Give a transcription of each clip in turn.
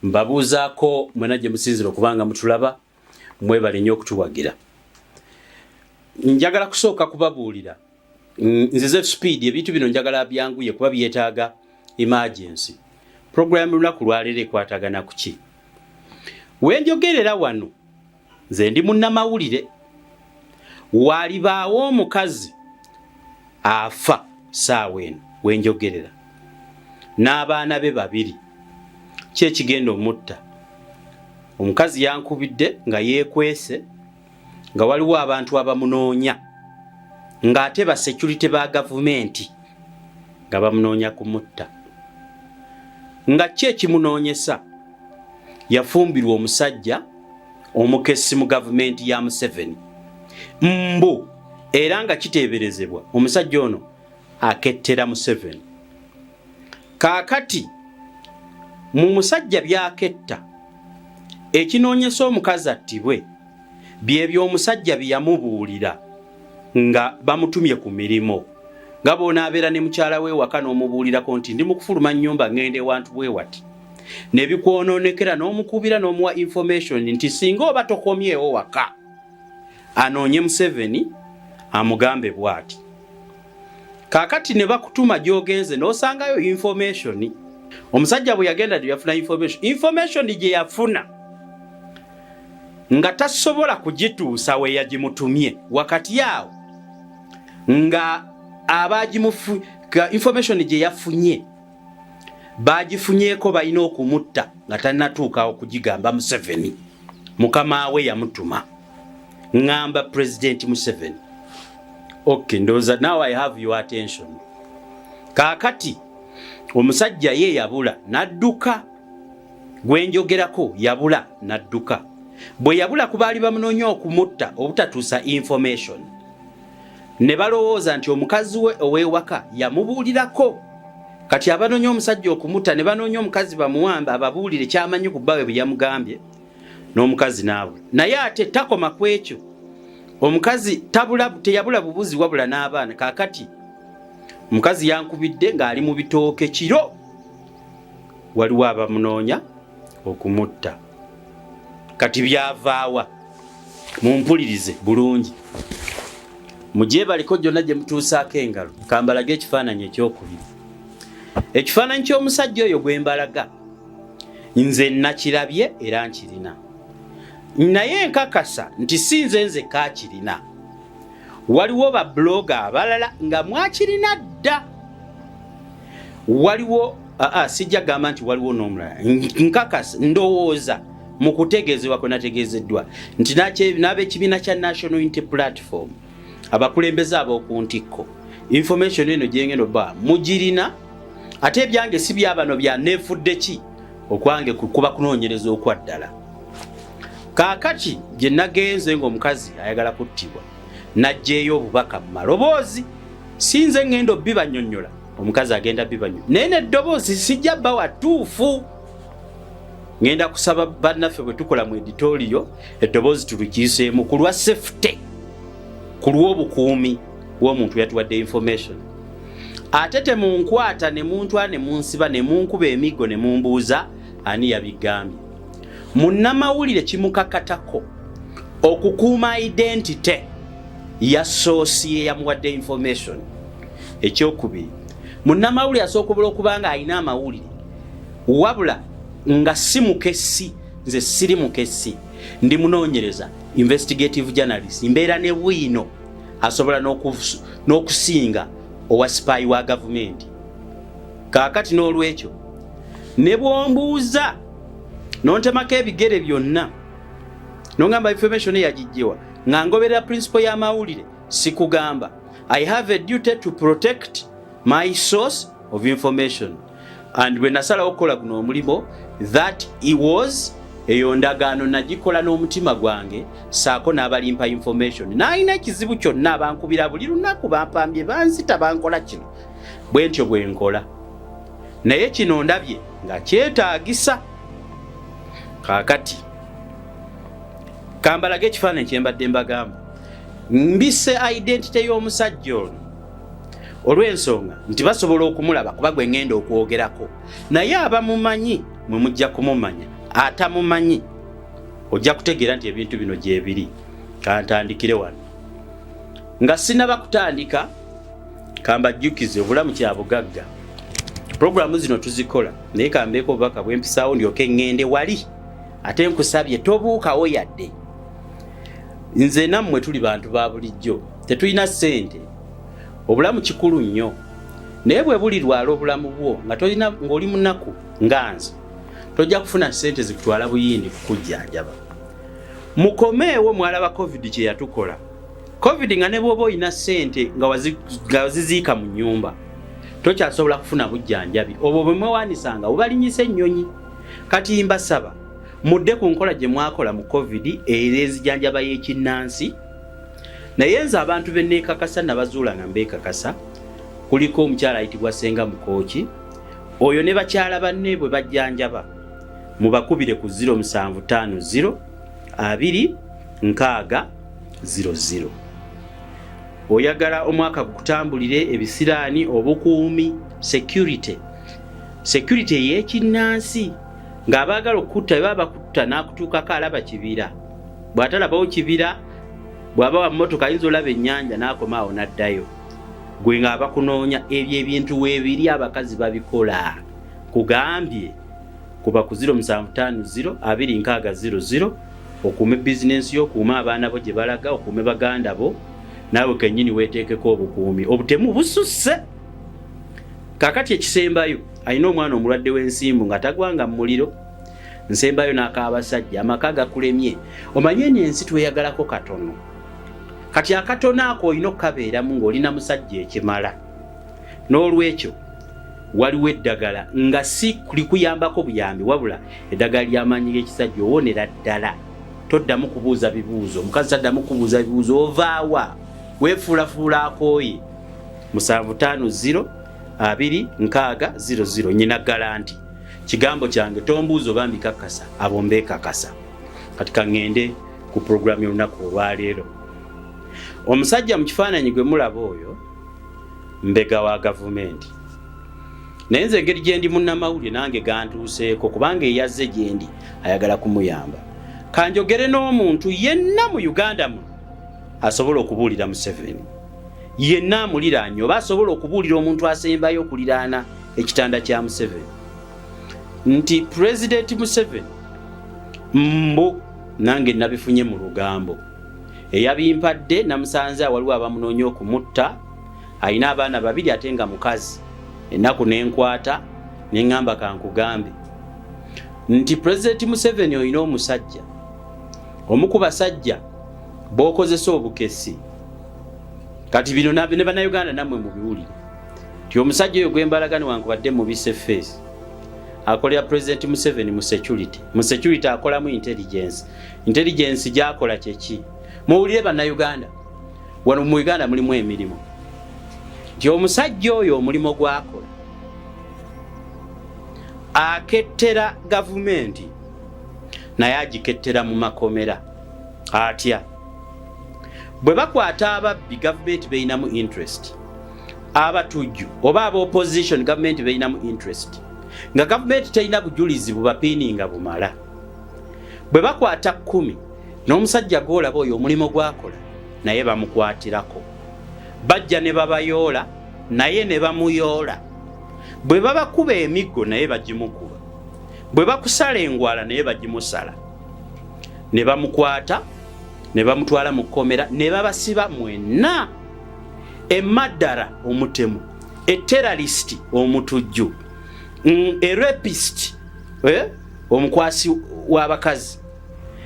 Mbabuuzaako mwena gye musinzira okubanga mutulaba, mwebale nnyo okutuwagira. Njagala kusooka kubabuulira, nzize speed, ebintu bino njagala byanguye kuba byetaaga emergency. Program lunaku lwaleero ekwatagana ku ki? Wenjogerera wano nze ndi munnamawulire, walibaawo omukazi afa saawa eno wenjogerera n'abaana be babiri, ki ekigenda omutta? Omukazi yankubidde nga yeekwese nga waliwo abantu abamunoonya, ng'ate ba security ba gavumenti nga bamunoonya kumutta. Nga ki ekimunoonyesa? Yafumbirwa omusajja omukessi mu gavumenti ya Museveni, mbu era nga kiteeberezebwa omusajja ono akettera Museveni. Kaakati mu musajja byaketta, ekinoonyesa omukazi attibwe byebyo omusajja bye yamubuulira nga bamutumye ku mirimu, nga bw'onaabeera ne mukyala we waka n'omubuulirako nti ndi mu kufuluma nnyumba ŋŋenda ewantu bwe wati, ne bikwonoonekera n'omukubira n'omuwa information nti singa oba tokomyewo waka anoonye Museveni amugambe bw'ati. Kaakati ne bakutuma gy'ogenze n'osangayo information. Omusajja bwe yagenda gye yafuna information, information gye yafuna nga tasobola kugituusa we yagimutumye. Wakati awo nga abagimufu information gye yafunye bagifunyeeko balina okumutta nga tannatuuka okugigamba Museveni mukama we yamutuma, ŋŋamba President Museveni. Okay, ndowooza now I have your attention. Kaakati omusajja ye yabula n'adduka, gwenjogerako yabula n'adduka. Bwe yabula ku baali bamunoonya okumutta obutatuusa information, ne balowooza nti omukazi we ow'ewaka yamubuulirako. Kati abanoonya omusajja okumutta ne banoonya omukazi bamuwamba ababuulire kyamanyi ku bbawe bwe yamugambye, n'omukazi n'abula. Naye ate takoma ku ekyo, omukazi tabula, teyabula bubuzi wabula n'abaana. Kaakati omukazi yankubidde ng'ali mu bitooke kiro, waliwo abamunoonya okumutta. Kati byavaawa? Mumpulirize bulungi, mugyebaliko gyonna gye mutuusaako engalo. Kambalaga ekifaananyi ekyokubiri, ekifaananyi ky'omusajja oyo gwe mbalaga. Nze nakirabye era nkirina, naye nkakasa nti si nze nzekka akirina, waliwo ba blogger abalala nga mwakirina dda. Waliwo aa, sijja gamba nti waliwo n'omulala. Nkakasa, ndowooza mu kutegeezebwa kwe nategeezeddwa nti n'ab'ekibiina kya National Unity Platform, abakulembeze ab'oku ntikko, information eno gyengenda obba mugirina. Ate ebyange si byabano bya neefudde ki, okwange kuba kunoonyereza okwa ddala. Kaakati gye nagenze ng'omukazi ayagala kuttibwa, najjeeyo obubaka mu maloboozi. Sinze ŋŋenda obibanyonnyola, omukazi agenda bibanyonnyola, naye n'eddoboozi sijja bba watuufu. Ŋŋenda kusaba bannaffe bwe tukola mu editorial eddoboozi tulukiiseemu ku lwa safety, ku lw'obukuumi bw'omuntu yatuwadde information. Ate temunkwata ne muntwa ne munsiba ne munkuba emiggo ne mumbuuza ani yabigambye. Munnamawulire kimukakatako okukuuma identity ya source ye yamuwadde information. Ekyokubiri, munnamawulire asobola okuba nga alina amawulire wabula nga si mukessi. Nze siri mukessi, ndi munoonyereza, investigative journalist. Mbeera ne bwino asobola n'okusinga owa spy wa gavumenti. Kaakati n'olwekyo ne bwombuuza nontemako ebigere byonna nongamba information yagijjewa, nga ngoberera principle y'amawulire, sikugamba. I have a duty to protect my source of information, and bwe nasalawo okukola guno omulimu, that it was eyo ndagaano nagikola n'omutima gwange saako n'abalimpa information. N'alina ekizibu kyonna abankubira buli lunaku, bampambye, banzita, bankola kino, bwe ntyo bwe nkola. Naye kino ndabye nga kyetaagisa. Kaakati kambalaga ekifaananyi kye mbadde mbagamba. Mbisse identity y'omusajja ono olw'ensonga nti basobola okumulaba kuba gwe ŋŋenda okwogerako, naye abamumanyi Mwe mujja kumumanya, atamumanyi ojja kutegeera nti ebintu bino gyebiri. Kantandikire wano nga sinaba kutandika, kambajjukize obulamu kya bugagga. Puroguramu zino tuzikola, naye kambeeko obubaka bwempisaawo ndyoke ŋŋende wali. Ate nkusabye tobuukawo yadde. Nze nammwe tuli bantu ba bulijjo, tetulina ssente. Obulamu kikulu nnyo, naye bwe bulirwala obulamu bwo nga tolina, ng'oli munaku nga nze, tojja kufuna ssente zikutwala Buyindi kukujjanjaba. Mukomeewo mwalaba COVID kye yatukola. COVID nga ne bw'oba olina ssente nga waziziika mu nnyumba, tokyasobola kufuna bujjanjabi obwo bwe mwewanisanga bubalinyisa ennyonyi. Kati mbasaba mudde ku nkola gye mwakola mu COVID era enzijanjaba y'ekinnansi. Naye nze abantu be neekakasa nabazuula nga mbeekakasa, kuliko omukyala ayitibwa Senga Mukooki, oyo ne bakyala banne bwe bajjanjaba, mubakubire ku 0750 2 6 00. Oyagala omwaka gukutambulire, ebisiraani, obukuumi, security, security ey'ekinnansi, ng'abaagala okukutta bwe baba bakutta n'akutuukako alaba kibira, bw'atalabawo kibira, bw'aba wa mmotoka ayinza olaba ennyanja n'akoma awo n'addayo, gwe ng'abakunoonya. Ebyo ebintu weebiri, abakazi babikola. Kugambye kuba ku 0750 2 6 00, okuume bizinensi yo, okuume abaana bo gye balaga, okuume baganda bo, naawe kennyini weeteekeko obukuumi. Obutemu bususse. Kakati ekisembayo, alina omwana omulwadde w'ensimbu nga tagwanga mu muliro. Nsembayo n'akaabasajja, amaka gakulemye. Omanye eno ensi tweyagalako katono. Kati akatono ako olina okukabeeramu ng'olina musajja ekimala. N'olwekyo waliwo eddagala nga si likuyambako buyambi, wabula eddagala ly'amaanyi g'ekisajja, owonera ddala. Toddamu kubuuza bibuuzo, omukazi taddamu kubuuza bibuuzo, ovaawa weefuulafuula akooye. 750 2 6 00. Nyina guarantee, kigambo kyange, tombuuza oba mbikakasa, abo mbeekakasa. Kati kaŋŋende ku puroguramu y'olunaku olwaleero. Omusajja mu kifaananyi gwe mulaba oyo mbega wa gavumenti, naye nze engeri gye ndi munnamawulire nange gantuuseeko, kubanga eyazze gye ndi ayagala kumuyamba. Kanjogere n'omuntu yenna mu Uganda muno asobola okubuulira Museveni, yenna amuliraanye, oba asobola okubuulira omuntu asembayo okuliraana ekitanda kya Museveni nti Pulezidenti Museveni, mbu nange nabifunye mu lugambo, eyabimpadde namusanze awaliwo abamunoonya okumutta, alina abaana babiri ate nga mukazi. Ennaku nenkwata neŋŋamba kankugambe nti Pulezidenti Museveni, olina omusajja, omu ku basajja b'okozesa obukesi. Kati bino ne Bannayuganda nammwe mubiwulire nti omusajja oyo gwembalaga, newankubadde mubise face, akolera Pulezidenti Museveni mu security. Mu security akolamu intelligence. Intelligence gyakola kyeki? Muwulire Bannayuganda, wano mu Uganda mulimu emirimu, nti omusajja oyo omulimu gwakola akettera gavumenti, naye agikettera mu makomera. Atya? Bwe bakwata ababbi, gavumenti beyinamu interest, abatujju oba aba opposition, gavumenti beyinamu interest, nga gavumenti terina bujulizi bubapiininga bumala. Bwe bakwata 10, n'omusajja gwolaba oyo omulimu gwakola naye bamukwatirako, bajja ne babayoola, naye ne bamuyoola. Bwe babakuba emiggo, naye bagimukuba. Bwe bakusala engwala, naye bagimusala. Ne bamukwata ne bamutwala mu kkomera ne babasiba mwenna. Emaddara omutemu, eterrorist omutujju, erapist, eh? Omukwasi w'abakazi.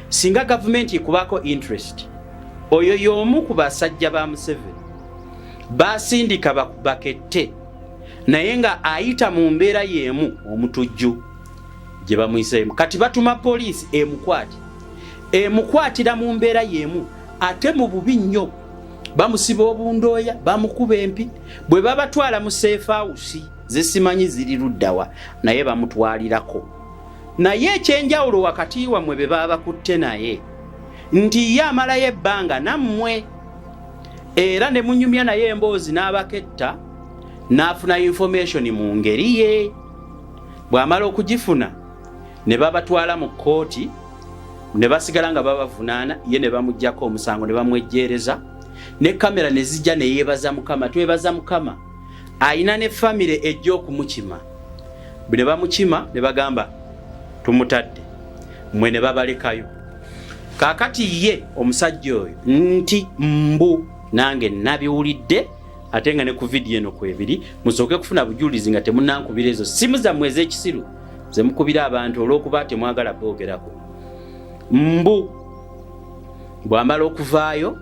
Singa gavumenti ekubako interest, oyo y'omu ku basajja ba Museveni basindika bakette, naye nga ayita mu mbeera y'emu omutujju gye bamwiseemu. Kati batuma poliisi emukwate, emukwatira mu mbeera y'emu ate mu bubi nnyo. Bamusiba obundooya, bamukuba empi. Bwe babatwala mu safe house zesimanyi ziri luddawa, naye bamutwalirako. Naye ekyenjawulo wakati wammwe be baba bakutte naye nti ye amalayo ebbanga nammwe, era ne munyumya naye emboozi n'abaketta, n'afuna information mu ngeri ye. Bw'amala okugifuna, Ne babatwala mu kkooti ne basigala nga babavunaana, ye ne bamuggyako omusango ne bamwejjeereza, ne kamera ne zijja ne yeebaza Mukama. Twebaza Mukama ayina ne famire ejja okumukima. Ne bamukima ne bagamba tumutadde, mmwe ne babalekayo. Kaakati ye omusajja oyo nti mbu nange nabiwulidde, ate nga ne ku vidiyo eno kwebiri, musooke kufuna bujulizi nga temunankubira ezo simu zammwe ez'ekisiru zemukubira abantu olw'okuba temwagala boogerako. Mbu bw'amala okuvaayo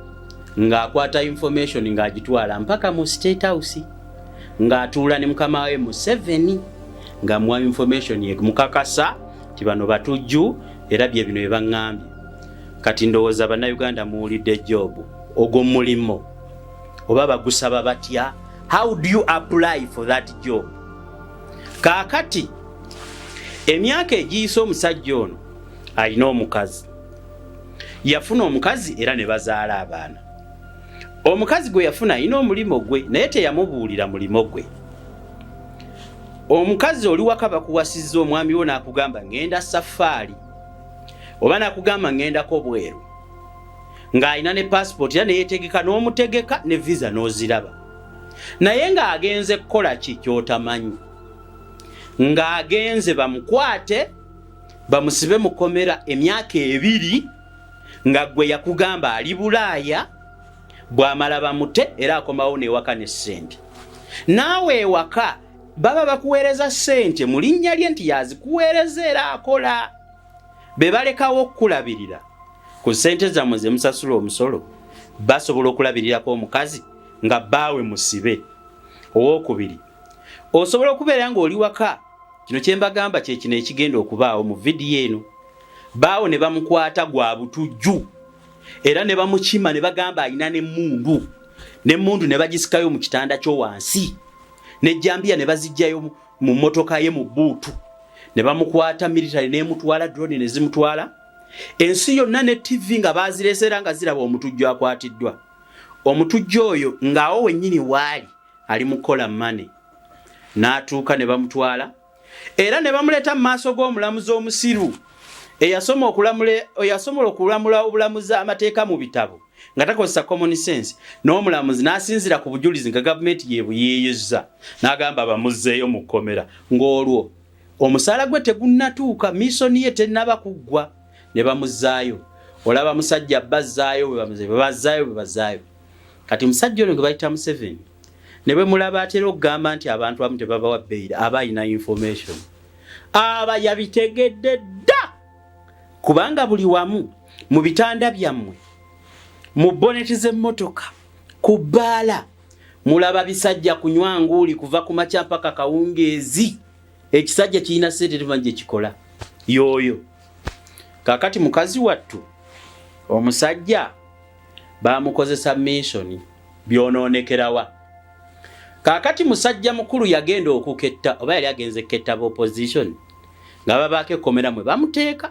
ng'akwata information ng'agitwala mpaka mu State House, ng'atuula ne mukama we Museveni, ng'amuwa information mukakasa nti bano batujju era bye bino bye baŋŋambye. Kati ndowooza Bannayuganda muwulidde job ogwo mulimo oba bagusaba batya? How do you apply for that job? Kaakati emyaka egiyise, omusajja ono alina omukazi, yafuna omukazi era ne bazaala abaana. Omukazi gwe yafuna alina omulimu gwe, naye teyamubuulira mulimu gwe. Omukazi oli waka, bakuwasizza, omwami wo n'akugamba ŋŋenda safaari oba n'akugamba ŋŋendako bweru, ng'alina ne passport era neyetegeka n'omutegeka ne visa n'oziraba, naye ng'agenze kukola ki ky'otamanyi, ng'agenze bamukwate bamusibe mukomera emyaka 2, nga gwe yakugamba ali Bulaaya, bw'amala bamute era akomawo newaka ne ssente. Naawe ewaka baba bakuweereza ssente mu linnya lye nti yazikuweereza era akola, be balekawo okukulabirira ku ssente zammwe ze musasula omusolo. Basobola okulabirirako omukazi nga bbaawe musibe? Owookubiri, osobola okubeera ng'oli waka, kino kye mbagamba kye kino ekigenda okubaawo mu vidiyo eno, baawo ne bamukwata gwa butujju era ne bamukima ne bagamba alina n'emmundu, n'emmundu ne bagisikayo mu kitanda kyo wansi, n'ejjambiya ne bazijjayo mu mmotoka ye mu boot, ne bamukwata, military n'emutwala, drone ne zimutwala, ensi yonna ne TV nga bazireese era nga ziraba omutujju akwatiddwa. Omutujju oyo ng'awo wennyini waali ali mukola mane, n'atuuka ne bamutwala era ne bamuleeta mu maaso g'omulamuzi omusiru eyasoma okulamula obulamuzi amateeka mu bitabo nga takozesa common sense, n'omulamuzi n'asinzira ku bujulizi nga gavumenti yebuyeeyeza n'agamba bamuzzeeyo mu kkomera, ng'olwo omusaala gwe tegunnatuuka, mission ye tennaba kuggwa, ne bamuzzaayo. Olaba musajja bazzaayo, bwe bazzaayo, bwe bazzaayo. Kati musajja ono gwe bayita Museveni ne bwe mulaba atera okugamba nti abantu abamu tebabawa bail, aba alina information, aba yabitegedde dda, kubanga buli wamu mu bitanda byammwe, mu bonnet z'emmotoka, ku bbaala, mulaba bisajja kunywa nguuli kuva ku makya mpaka kawungeezi. Ekisajja kirina sente, temanyi gye kikola yooyo. Kaakati mukazi wattu omusajja bamukozesa mission, byonoonekerawa. Kaakati musajja mukulu yagenda okuketta, oba yali agenze ketta opposition nga babaako ekkomera mwe bamuteeka,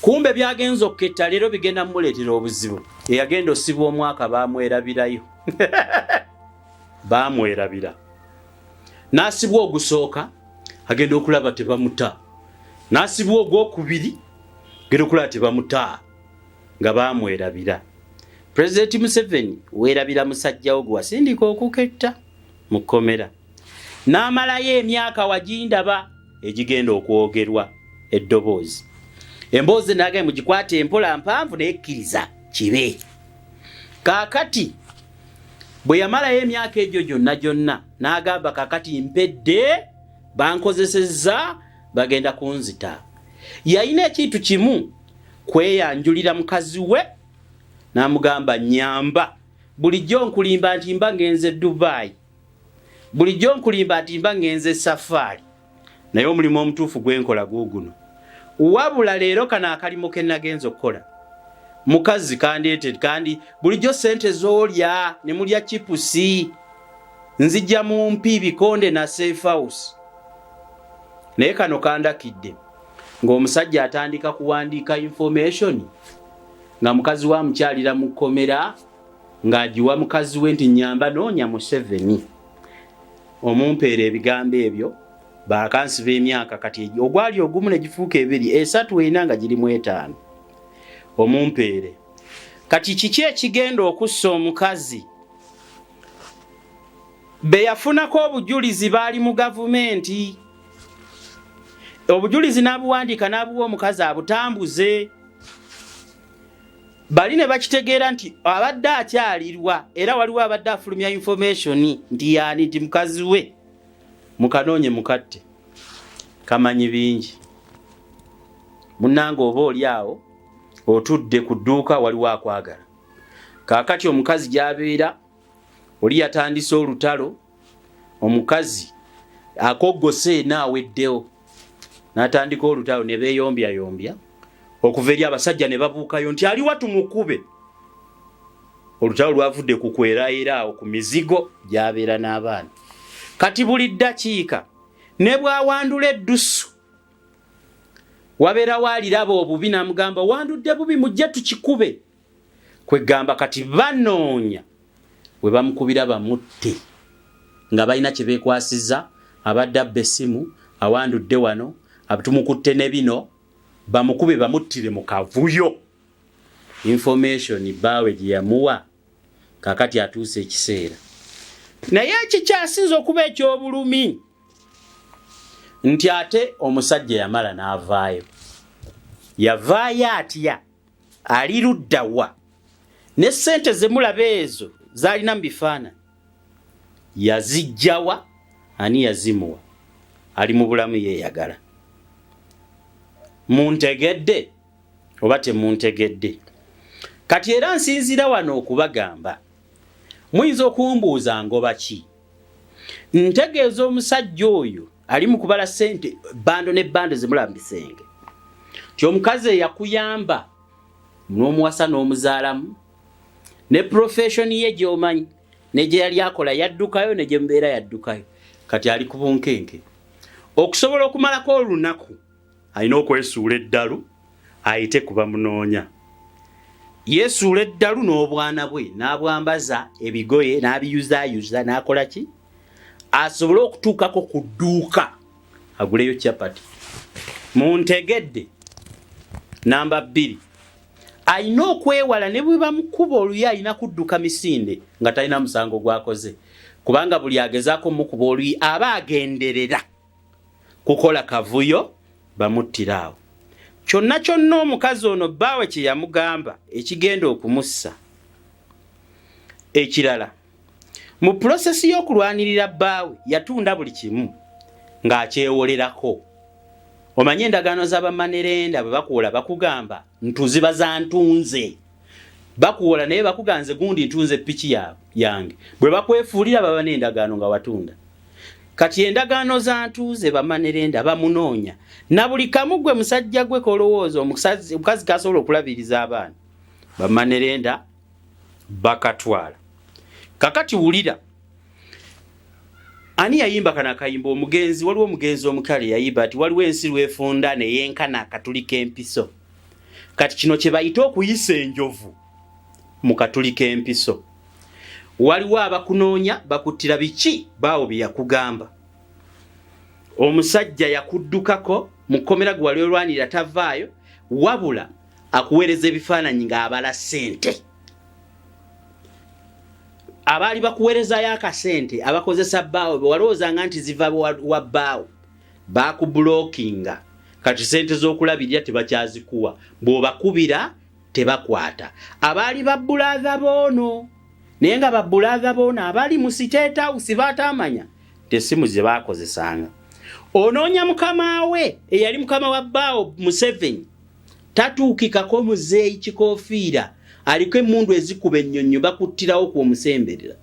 kumbe byagenza okuketta leero bigenda mumuleetera obuzibu. Eyagenda osibwa omwaka bamwerabirayo, bamwerabira. N'asibwa ogusooka, agenda okulaba tebamuta. N'asibwa ogwokubiri, genda okulaba tebamuta, nga bamwerabira. Pulezidenti Museveni, weerabira musajjawo gwe wasindika okuketta mu kkomera n'amalayo emyaka wagindaba egigenda okwogerwa eddoboozi. Emboozi nage mugikwate empola, mpanvu, naye kkiriza kibe. Kaakati bwe yamalayo emyaka egyo gyonna gyonna, n'agamba kaakati mpedde, bankozesezza, bagenda kunzita. Yalina ekintu kimu, kweyanjulira mukazi we n'amugamba, "Nyamba, bulijjo nkulimba nti mba ngenze Dubai, bulijjo nkulimba nti mba ngenze safaari, naye omulimu omutuufu gwenkola guuguno. Wabula leero kano akalimu ke nagenza okukola, mukazi kandeete, kandi bulijjo sente z'olya ne mulya chips nzijja mu mpi bikonde na safe house, naye kano kandakidde." Ng'omusajja atandika kuwandiika information nga mukazi wa mukyalira mu kkomera, ng'agiwa mukazi we nti, "Nyamba, noonya Museveni, omumpeera ebigambo ebyo." Bakansiba emyaka kati ogwali ogumu ne gifuuka ebiri, esatu, ena nga girimu etaano omumpeere. Kati kiki ekigenda okussa omukazi? Be yafunako obujulizi baali mu gavumenti. Obujulizi n'abuwandiika n'abuwa omukazi abutambuze. Bali ne bakitegeera nti abadde akyalirwa, era waliwo abadde afulumya information nti yaani, nti mukazi we mukanoonye mukatte, kamanyi bingi. Munnange, oba oli awo otudde ku dduuka, waliwo akwagala. Kaakati omukazi gy'abeera oli yatandise olutalo, omukazi akoggose ena aweddewo n'atandika olutalo ne beeyombyayombya okuva eri abasajja ne babuukayo nti aliwa tumukube. Olutalo lwavudde ku kweraera awo ku mizigo gy'abeera n'abaana. Kati buli ddakiika ne bw'awandula eddusu wabeerawo aliraba obubi n'amugamba, wandudde bubi, mujje tukikube. Kwegamba kati banoonya we bamukubira bamutte nga balina kye beekwasiza, abadde abba essimu, awandudde wano, tumukutte ne bino, bamukube bamuttire mu kavuyo. Information bbaawe gye yamuwa kakati atuuse ekiseera. Naye ekikyasinze okuba eky'obulumi nti ate omusajja yamala n'avaayo. Yavaayo atya? Ali ludda wa? Ne ssente ze mulaba ezo z'alina mu bifaananyi yaziggyawa? Ani yazimuwa? Ali mu bulamu yeeyagala. Muntegedde oba temuntegedde? Kati era nsinziira wano okubagamba, muyinza okumbuuza ngoba ki? Ntegeeza omusajja oyo ali mu kubala ssente, bando ne bando ze mulaba mu bisenge, nti omukazi eyakuyamba n'omuwasa n'omuzaalamu ne profession ye gy'omanyi ne gye yali akola yaddukayo, ne gye mubeera yaddukayo, kati ali ku bunkenke. Okusobola okumalako olunaku alina okwesuula eddalu ayite ku bamunoonya. Yeesuula eddalu n'obwana bwe n'abwambaza ebigoye n'abiyuzaayuza n'akola ki asobole okutuukako ku dduuka aguleyo capati. Muntegedde? Namba 2, alina okwewala ne bwe bamukuba oluyi alina kudduka misinde nga talina musango gwakoze, kubanga buli agezaako mukuba oluyi aba agenderera kukola kavuyo bamuttira awo. Kyonna kyonna omukazi ono bbaawe kye yamugamba ekigenda okumussa. Ekirala, mu pulosesi y'okulwanirira bbaawe yatunda buli kimu ng'akyewolerako. Omanyi endagaano z'abamanerenda bwe bakuwola bakugamba ntuziba za ntunze, bakuwola naye bakuganze gundi ntunze piki yange, bwe bakwefuulira baba n'endagaano nga watunda. Kati endagaano za ntuuze bamanerenda bamunoonya na buli kamu. Gwe musajja gwe kolowooza omukazi kasobola okulabiriza abaana, bamanerenda bakatwala. Kakati wulira ani yayimba kano akayimba, omugenzi, waliwo omugenzi omukale yayimba nti waliwo ensi lwefunda neyenkana akatuli k'empiso. Kati kino kye bayita okuyisa enjovu mu katuli k'empiso. Waliwo abakunoonya bakuttira biki baawo bye yakugamba. Omusajja yakuddukako mu kkomera gwe wali olwanirira tavaayo, wabula akuweereza ebifaananyi ng'abala ssente. Abaali bakuweerezayo akasente abakozesa bbaawe bwe walowoozanga nti ziva wa bbaawe baakubulookinga. Kati ssente z'okulabirira tebakyazikuwa, bw'obakubira tebakwata. Abaali babbulaadha boono naye nga babbulaadha boono abali mu State House baatamanya nti essimu ze baakozesanga. Onoonya mukama we eyali mukama wa bbaawo Museveni tatuukikako, muzeeyi kikofiira aliko emmundu ezikuba ennyonnyo bakuttirawo ku omusemberera.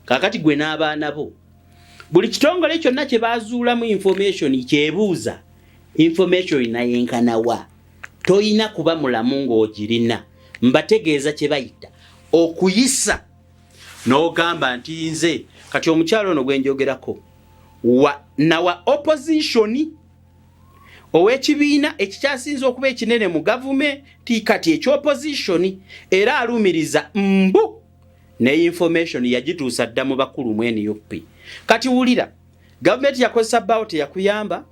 Kaakati gwe n'abaana bo, buli kitongole kyonna kye bazuulamu information kyebuuza information nayenkanawa, toyina kuba mulamu ng'ogirina. Mbategeeza kye bayita okuyisa n'ogamba nti nze kati omukyalo ono gwe njogerako wa nawa opposition ow'ekibiina ekikyasinze okuba ekinene mu gavumenti kati eky'opposition, era alumiriza mbu ne information yagituusa dda mu bakulu mu NUP. Kati wulira Gavumenti yakozesa bbaawo teyakuyamba.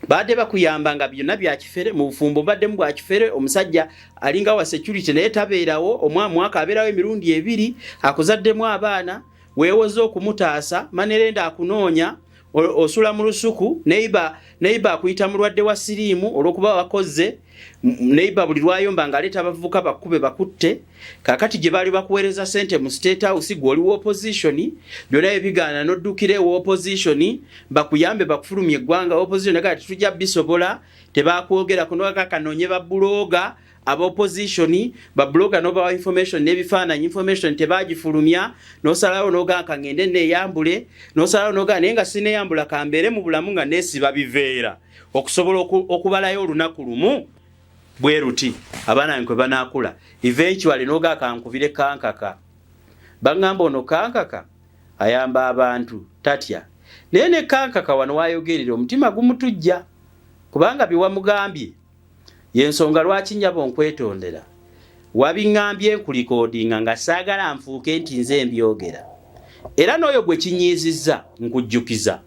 Baadde bakuyamba nga byonna bya kifere, mu bufumbo baddemu bwa kifere, omusajja alinga wa security naye tabeerawo, omwaka abeerawo emirundi ebiri, akuzaddemu abaana, weewoza okumutaasa, manerenda akunoonya, osula mu lusuku, neiba akuyita mulwadde wa siriimu olw'okuba wakoze, neiba buli lwayomba ng'aleeta abavubuka bakube bakutte. Kaakati gye baali bakuweereza ssente mu State House, gwe oli wa opposition, byonna ebigaana n'oddukira ewa opposition bakuyambe bakufulumya eggwanga. Opposition naga tetujja bisobola, tebakwogerako, nokakanoonye ba blogger aba opposition, ba blogger n'obawa information n'ebifaananyi, information tebagifulumya, n'osalawo n'ogamba ka ngende neeyambule, n'osalawo n'ogamba naye nga sineeyambula kambeere mu bulamu nga neesiba biveera okusobola okubalayo olunaku lumu bwe ruti abaana nkwe banaakula. Eventually n'ogamba kankubire Kankaka, baŋŋamba ono Kankaka ayamba abantu tatya, naye ne Kankaka wano wayogerera omutima gumutujja kubanga bye wamugambye yensonga lwaki nnyabo nkwetondera. Wabiŋŋambye nkurecordinga nga saagala nfuuke nti nze mbyogera, era n'oyo gwe kinyiizizza nkujjukiza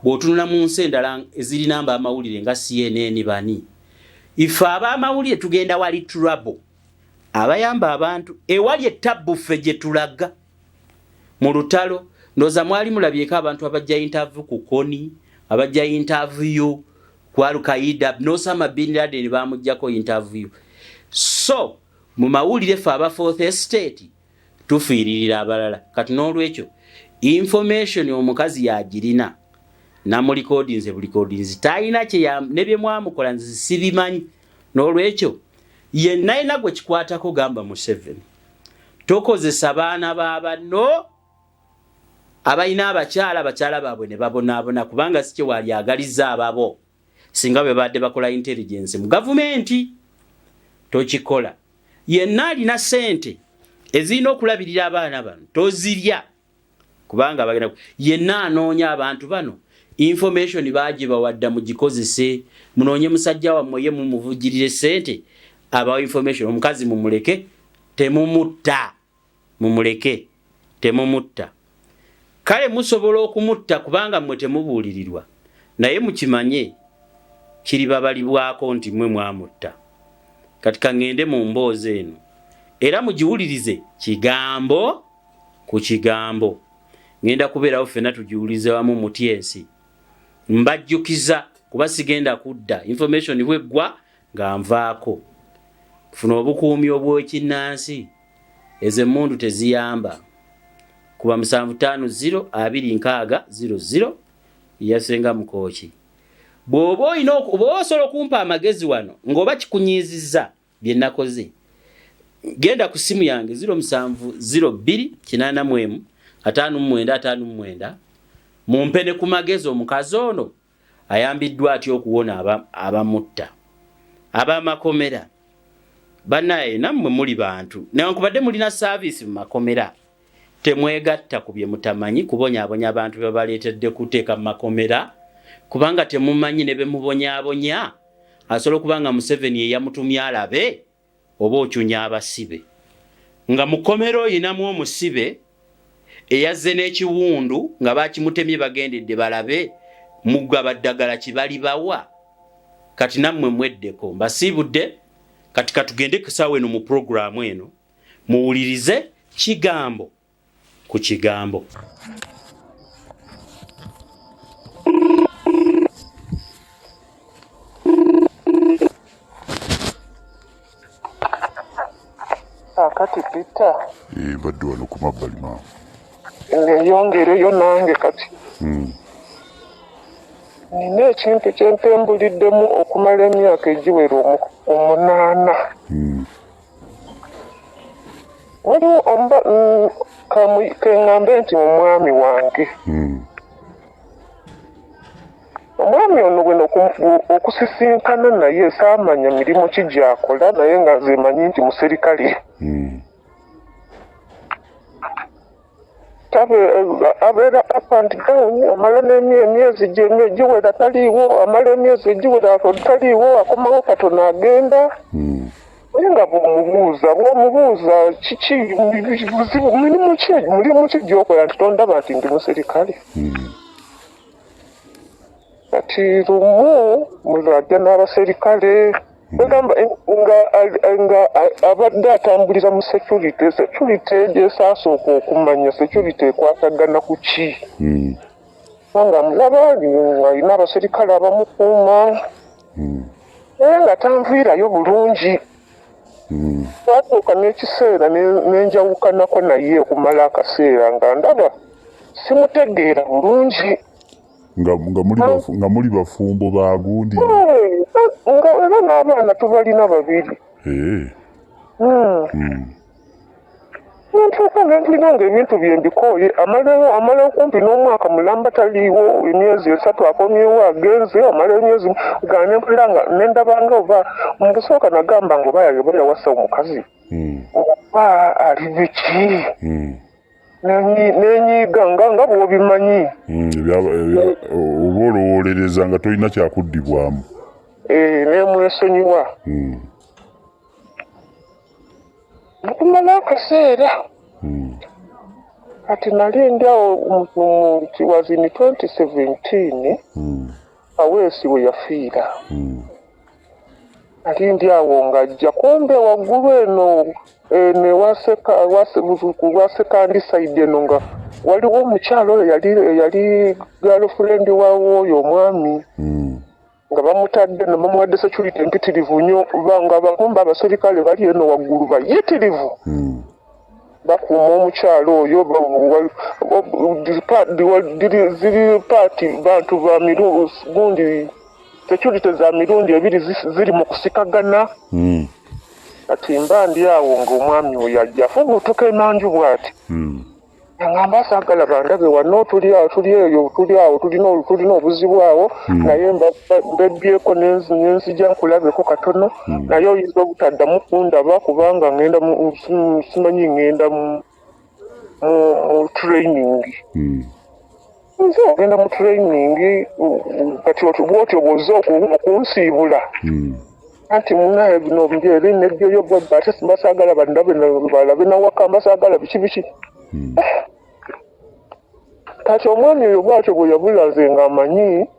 bw'otunula mu nsi endala ezirina amawulire nga CNN bani, ife ab'amawulire tugenda wali trouble, abayamba abantu ewali ettabbu ffe gye tulaga mu lutalo. Ndowooza mwali mulabyeko abantu abajja interview ku Kony, abajja interview ku Al-Qaeda, n'Osama bin Laden bamuggyako interview. So mu mawulire ffe aba fourth estate tufiiririra abalala. Kati n'olwekyo information omukazi yagirina, namurecordinze burecordinze, talina ne bye mwamukola nze sibimanyi. N'olwekyo yenna yina gwe kikwatako gamba Museveni, tokozesa baana ba banno abalina abakyala, abakyala baabwe ne babonaabona, kubanga si kyewalyagaliza ababo singa bwe badde bakola intelligence mu gavumenti. Tokikola. Yenna alina ssente ezirina okulabirira abaana bano tozirya, kubanga bagenda. Yenna anoonya abantu bano, information bagibawadda, mugikozese, munoonye musajja wammwe ye mumuvugirire ssente abawa information. Omukazi mumuleke, temumutta, mumuleke, temumutta. Kale musobola okumutta kubanga mmwe temubuulirirwa, naye mukimanye kiribabalibwako nti mmwe mwamutta. Kati kaŋŋende mu mboozi eno era mugiwulirize kigambo ku kigambo. Ŋŋenda kubeerawo ffenna tugiwulize wamu mutya ensi. Mbajjukiza kuba sigenda kudda, information bweggwa nga nvaako. Funa obukuumi obw'ekinnansi, ezo emmundu teziyamba. Kuba 750 260 00 yasenga Mukooki. Bw'oba olina oba osobola okumpa amagezi wano ng'oba kikunyiizizza bye nakoze, genda ku simu yange 0702 81 59 59, mumpe ne ku magezi. Omukazi ono ayambiddwa atya okuwona abamutta? Ab'amakomera bannaye, nammwe muli bantu, newankubadde mulina service mu makomera, temwegatta ku bye mutamanyi kubonyaabonya abantu be babaleetedde kuteeka mu makomera, kubanga temumanyi ne be mubonyaabonya. Asobola okuba nga Museveni eyamutumye alabe oba ocunya abasibe. Nga mukomera oyinamu omusibe eyazze n'ekiwundu nga bakimutemye, bagendedde balabe mugaba ddagala kibali bawa. Kati nammwe mweddeko, mbasiibudde. Kati katugende kusaawa eno mu puroguramu eno, muwulirize kigambo ku kigambo. Akati Peter. Mbadde wano ku mabbali, maama. Neyongereyo nange kati. Nina ekintu kyempembuliddemu okumala emyaka egiwera 8. Waliwo keŋŋambe nti omwami wange. Omwami ono bweno okusisinkana naye saamanya mirimu ki gy'akola, naye nga nze manyi nti muserikale. Abeera up and down, amala n'emyezi giwera taliiwo, amala emyezi egiwera taliiwo, akomawo katono agenda. Naye nga bw'omubuuza kiki buzibu, mulimu ki gy'okola, nti tondaba nti ndi muserikale. Kati lumu mulajja n'abaserikale bagamba nga abadde atambulira mu security. Security gyesaasooka okumanya security ekwatagana ku ki, kubanga mulaba alina abaserikale abamukuuma, naye nga tanviirayo bulungi. Twatuuka n'ekiseera nenjawukanako naye okumala akaseera nga ndaba simutegeera bulungi. Nga muli bafumbo bagundi? Nga era n'abaana tubalina babiri. Nentuuka nempulira nga ebintu bye mbikooye. Amala okumpi n'omwaka mulamba taliiwo, emyezi 3 akomyewo agenze, amala emyezi nga nempulira nga nendabanga oba mu kusooka nagamba nga oba oba yawasa omukazi oba ali biki, nenyiiga nga bw'obimanyi. Oba olowoolereza nga tolina kyakuddibwamu. Nemwesonyiwa. Okumala akaseera kati nali ndi awo, was in 2017, Kaweesi we yafiira. Nali ndi awo ng'ajja kumbe waggulu eno ewa second side eno nga waliwo omukyala oyo yali girlfriend wawo oyo omwami, nga bamutadde ne bamuwadde security empitirivu nnyo, nga bakumba abaserikale bali eno waggulu bayitirivu bakuuma omukyala oyo. Ziri paati bantu ba gundi security za mirundi ebiri ziri mu kusikagana. Kati mba ndi awo ng'omwami oyo ajja afubuutuka emanju bw'ati, aŋŋamba saagala bandabe wano, tuli awo, tuli eyo, tuli awo, tulina obuzibu awo, naye mbebbyeko nenzija nkulabeko katono, naye oyinza obutaddamu kundaba kubanga ŋŋenda simanyi ŋŋenda mu training. Nze ogenda mu training kati bw'otyo bw'ozze okunsiibula? Anti munaye bino mbyeri nebyoyo bwabba, ate mbasaagala bandabe balabe nawaka, mbasaagala biki biki. Kati omwami oyo bw'atyo bwe yabula, nze ng'amanyi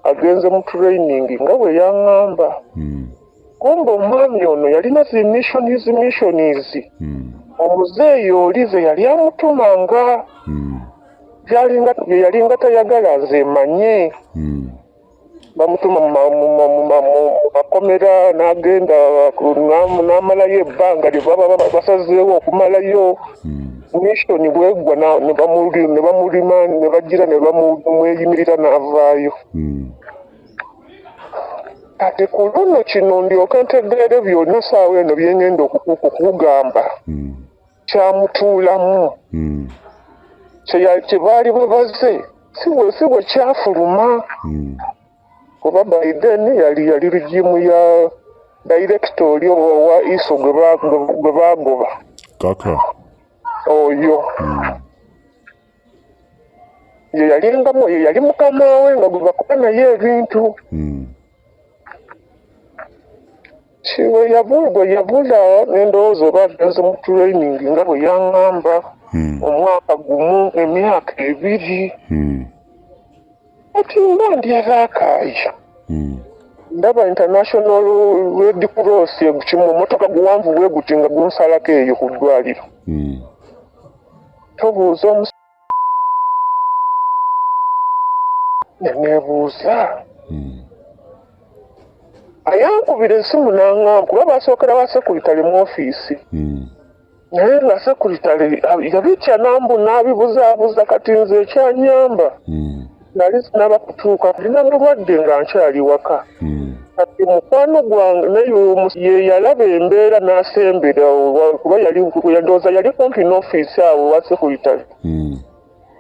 agenze mu training nga bwe yaŋŋamba. Kumbe omwami ono yalina zi missions, missions omuzeeyi oli ze yali amutumanga bye yalinga tayagala nze manye. Bamutuma mu makomera n'agenda n'amalayo ebbanga lye baba basazeewo okumalayo. Mission bweggwa ne bamulima ne bagira ne bamweyimirira n'avaayo. Kati ku luno kino ndyoke ntegeere byonna saawa eno bye ngenda okukugamba, kyamutuulamu kye baali babaze si bwe kyafuluma, kuba by then yali regime ya director oli owa ISO gwe baagoba. Kaka. Oyo ye yalingamu, ye yali mukama we nga gwe bakola naye ebintu. Bwe yabula nendowooza oba agenze mu training nga bwe yaŋŋamba, omwaka gumu, emyaka 2. Kati mba ndi Rakai, ndaba International Red Cross kimu motoka guwanvu bwe guti nga gunsalako eyo ku ddwaliro. Tobuuza omu neneebuuza ayankubira esimu n'aŋŋamba, kuba basookera wa secretary mu ofiisi, naye nga secretary yabitya nambu n'abibuzaabuza. Kati nze ekyanyamba, nali sinaba kutuuka, lina mulwadde nga nkyali waka. Kati mukwano gwange naye ye yalaba embeera n'asembera, kuba yali ndowooza yali kumpi n'ofiisi awo wa secretary.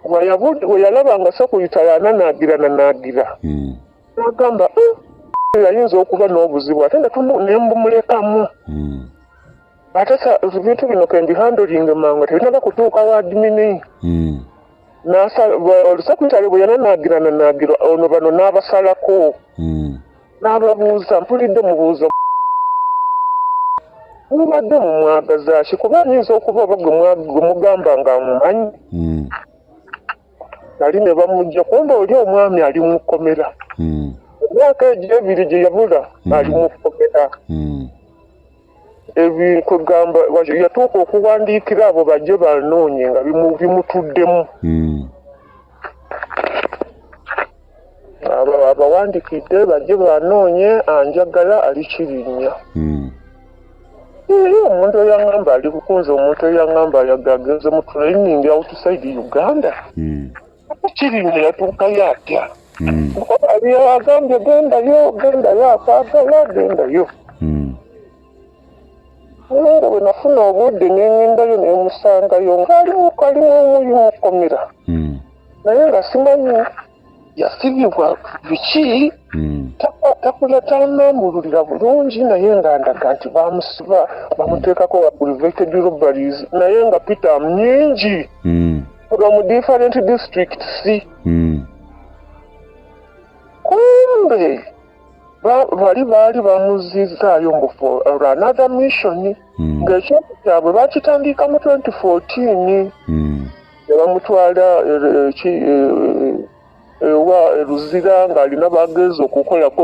Bwe yalaba nga secretary ananaagira nanaagira, n'agamba, ayinza okuba n'obuzibu," ate ne mbumulekamu. Ate ebintu bino ke mbihandlinge mangu tebinaba kutuuka wa admin. Secretary bwe yananaagira nanaagira ono bano n'abasalako n'ababuuza, "Mpulidde mubuuza, mubadde mumwagaza ki? Kuba ayinza okuba oba gwe mugamba nga mumanyi." Nali ne bamujja, kumbe oli omwami ali mu kkomera. Emyaka egyo 2 gye yabula ali mu kkomera. Ebikugamba yatuuka okuwandiikira abo bajje banoonye nga bimutuddemu. Abawandiikidde bajje banoonye anjagala ali Kirinnya. Omuntu eyaŋŋamba ali kukunze, omuntu eyaŋŋamba agenze mu training outside Uganda. Kirinnya yatuukayo atya? Agambye gendayo, gendayo, akwagala gendayo. Nga bwe nafuna obudde ne ŋŋendayo ne musangayo ng'ali mu kkomera. Naye nga simanyi yasibibwa biki, takula tanambululira bulungi, naye nga ndaga nti bamusiba bamuteekako aggravated robberies, naye nga Peter nnyingi from different districts. Kumbe bali baali bamuzizaayo mbu for another mission, ng'ekintu kyabwe bakitandika mu 2014 ne bamutwala ewa Luzira ng'alina bagenze okukolako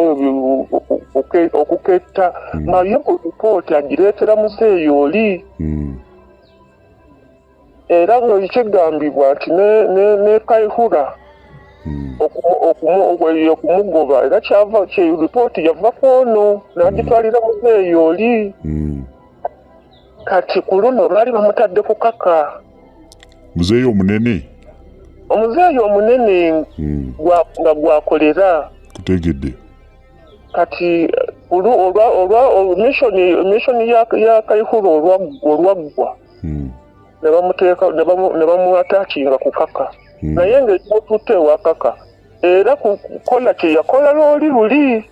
okuketta, naye ku ripooti agireetera muzeeyi oli. Era nga kigambibwa nti ne Kayihura okumugoba era kyava ripooti yava ku ono n'agitwalira muzeeyi oli. Kati ku luno baali bamutadde ku Kaka. Muzeeyi omunene? Omuzeeyi omunene nga gwakolera. Kutegedde. Kati mission ya Kayihura olwaggwa ne bamuteeka ne bamuatakinga ku Kaka. Naye ng'ekimututte ewa Kaka era kukola kye yakola lwoli luli.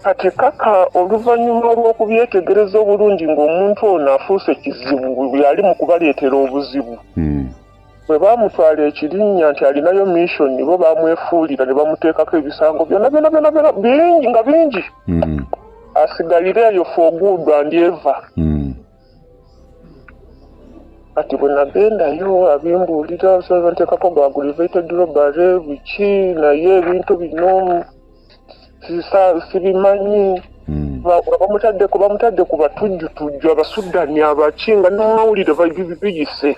Kati Kaka oluvannyuma lw'okubyetegereza obulungi ng'omuntu ono afuuse kizibu, yali mu kubaleetera obuzibu. Bwe baamutwala Ekirinnya nti alinayo mission, bo baamwefuulira ne bamuteekako ebisango byonna byonna byonna byonna bingi nga bingi. Asigalire eyo for good and ever. Kati bwe nagendayo abimbuulira nteekako ga aggravated robbery biki, naye ebintu bino sibimanyi. Bamutadde ku batujjutujju Abasudani abaki nga n'amawulire biyise.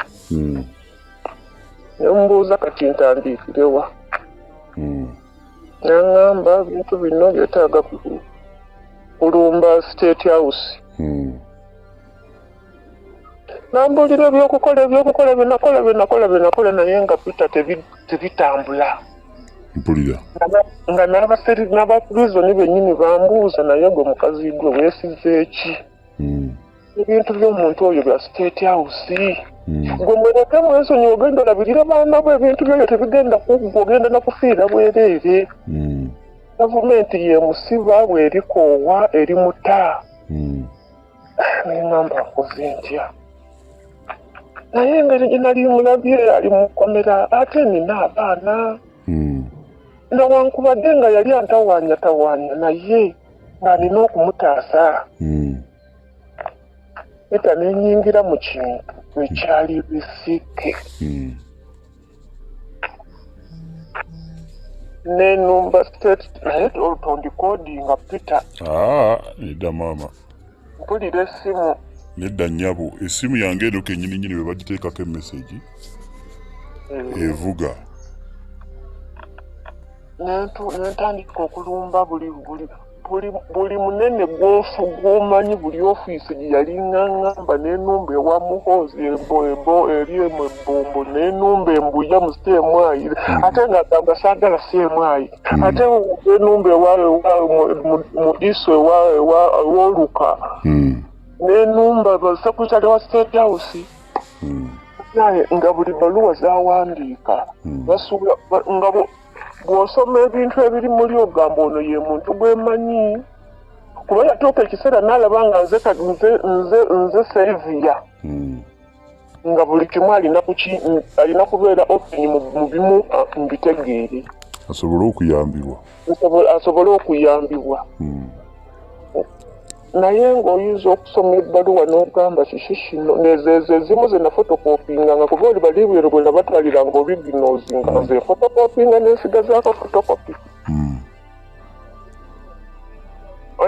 Ne mbuuza kati ntandiikirewa. N'aŋŋamba ebintu bino byetaaga kulumba State House. Nambuulira ebyokukola byenakola byenakola byenakola, naye nga Peter tebitambula. Mpulira. Nga n'abapurizoni bennyini bambuuza, naye gwe mukazi gwe weesize ki? Ebintu by'omuntu oyo bya State House. Gwe mwereke mwesonyiwe ogenda olabirira baana bo, ebintu byoyo tebigenda kuggwa, ogenda na kufiira bwereere. Gavumenti yemusiba bw'erikoowa erimuta. Ne ŋŋamba nkoze ntya? Naye engeri gye nali mulabye ali mu kkomera ate nina abaana. Newankubadde nga yali antawaanyatawaanya, naye nga nina okumutaasa. Peter ne nnyingira mu kintu ekyali bisike. Nenumba state, naye tondikodinga Peter. Nedda maama. Mpulira essimu. Nedda nnyabo, essimu yange eno kennyini nnyini bwe bagiteekako emessage evuga. Nentandika okulumba buli munene gw'omanyi, buli ofiisi gye yali ŋŋamba, n'enumba ewa Muhoozi eri emu ebbombo, n'enumba embuya mu CMI, ate ng'agamba saagala CMI, ate enumba ewa mu ISO ew'Oluka, n'enumba secretary wa State House. Nga buli bbaluwa z'awandiika nga bw'osoma ebintu ebiri muli ogamba ono ye muntu gwe mmanyi, kuba yatuuka ekiseera n'alaba nga nze saviour, nga buli kimu alina kubeera open mu bimu mbitegeere, asobole okuyambibwa, asobole okuyambibwa. Naye ng'oyinza okusoma ebbaluwa n'ogamba kiki kino, nezeezo ezimu ze nafotokopinga, nga kuba oli bali bwe nabatwaliranga originals, nga nze fotokopinga nensigazaako fotokopi.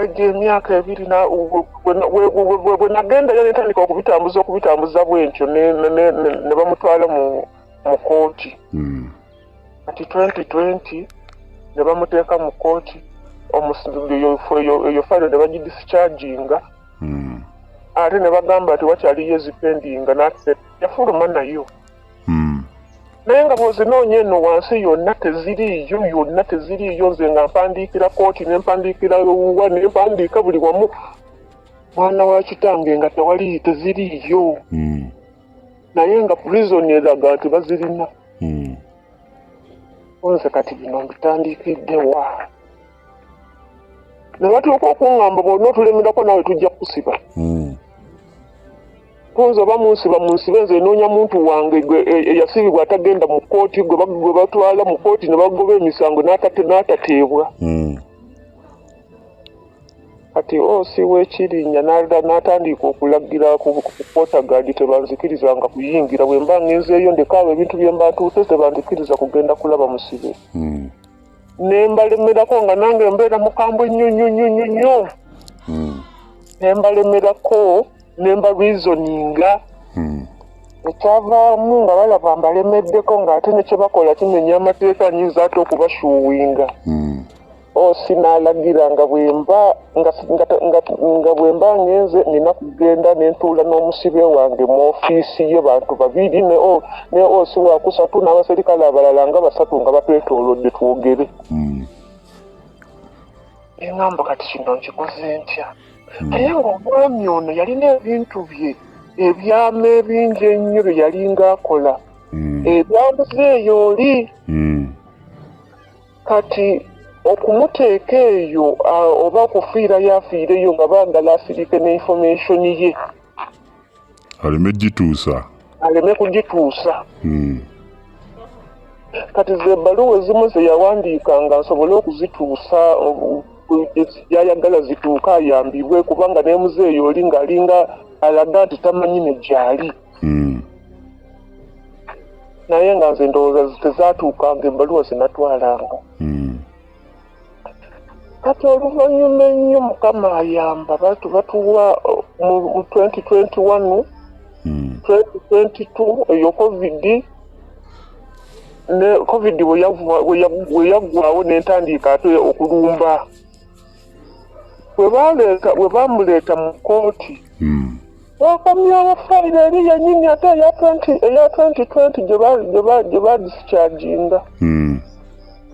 Egyo emyaka 2 bwe nagendayo nentandika okubitambuza bwentyo ne bamutwala mu kooti. Kati 2020 ne bamuteeka mu kooti, eyo fayiro ne bagidischarginga. Ate ne bagamba nti wakyaliyo ezipendinga, nate yafuluma nayo. Naye nga bw'ozinoonya eno wansi yonna teziriiyo, yonna teziriiyo. Nze nga mpandiikira kooti, ne mpandiikira wa, ne mpandiika buli wamu, mwana wa kitange nga tewali, teziriiyo. Naye nga prison eraga nti bazirina. Nze kati bino mbitandikidde wa? Ne batuuka okuŋŋamba bw'onna otulemerako naawe tujja kukusiba. Kunze oba munsiba munsibe, nze noonya muntu wange eyasibibwa atagenda mu kkooti, gwe batwala mu kkooti ne bagoba emisango n'atateebwa. Kati osi w'Ekirinnya n'atandika okulagira ku kootagaadi tebanzikirizanga kuyingira. Bwe mba ngenzeeyo ndekaawo ebintu bye mba ntuuse, tebanzikiriza kugenda kulaba musibe. Ne mbalemerako nga nange mbeera mukambwe nnyo nnyo nnyo nnyo nnyo. Ne mbalemerako, ne mba reasoninga. Ekyavaamu nga balaba mbalemeddeko, ng'ate ne kye bakola kimenya amateeka, nnyinza ate okubasuuwinga. Osi n'alagira nga bwe mba ngenze nina kugenda ne ntuula n'omusibe wange mu ofiisi ye, bantu babiri ne osi wakusatu n'abaserikale abalala nga basatu nga batwetoolodde twogere. Eŋŋamba kati kino nkikoze ntya? Naye ng'omwami ono yalina ebintu bye ebyama ebingi ennyo bye yalinga akola ebyambuze eyo oli. Kati okumuteeka eyo oba okufiirayo afiireyo nga baagala asirike ne information ye. Aleme gituusa. Aleme kugituusa. Kati ze ebbaluwa ezimu ze yawandiikanga nsobole okuzituusa gyayagala zituuke ayambibwe, kubanga nemuzeeyo oli ng'alinga alaga nti tamanyi ne gyali. Naye nga nze ndowooza tezaatuukanga ebbaluwa zenatwalanga. Kati oluvannyuma ennyo Mukama ayamba, batuwa mu 2021, 2022 eyo COVID, ne COVID bwe yaggwawo n'entandika ate okulumba. Bwe bamuleeta mu kooti, bakomyewo fayiro eri yennyini ate eya 2020 gye badischarginga,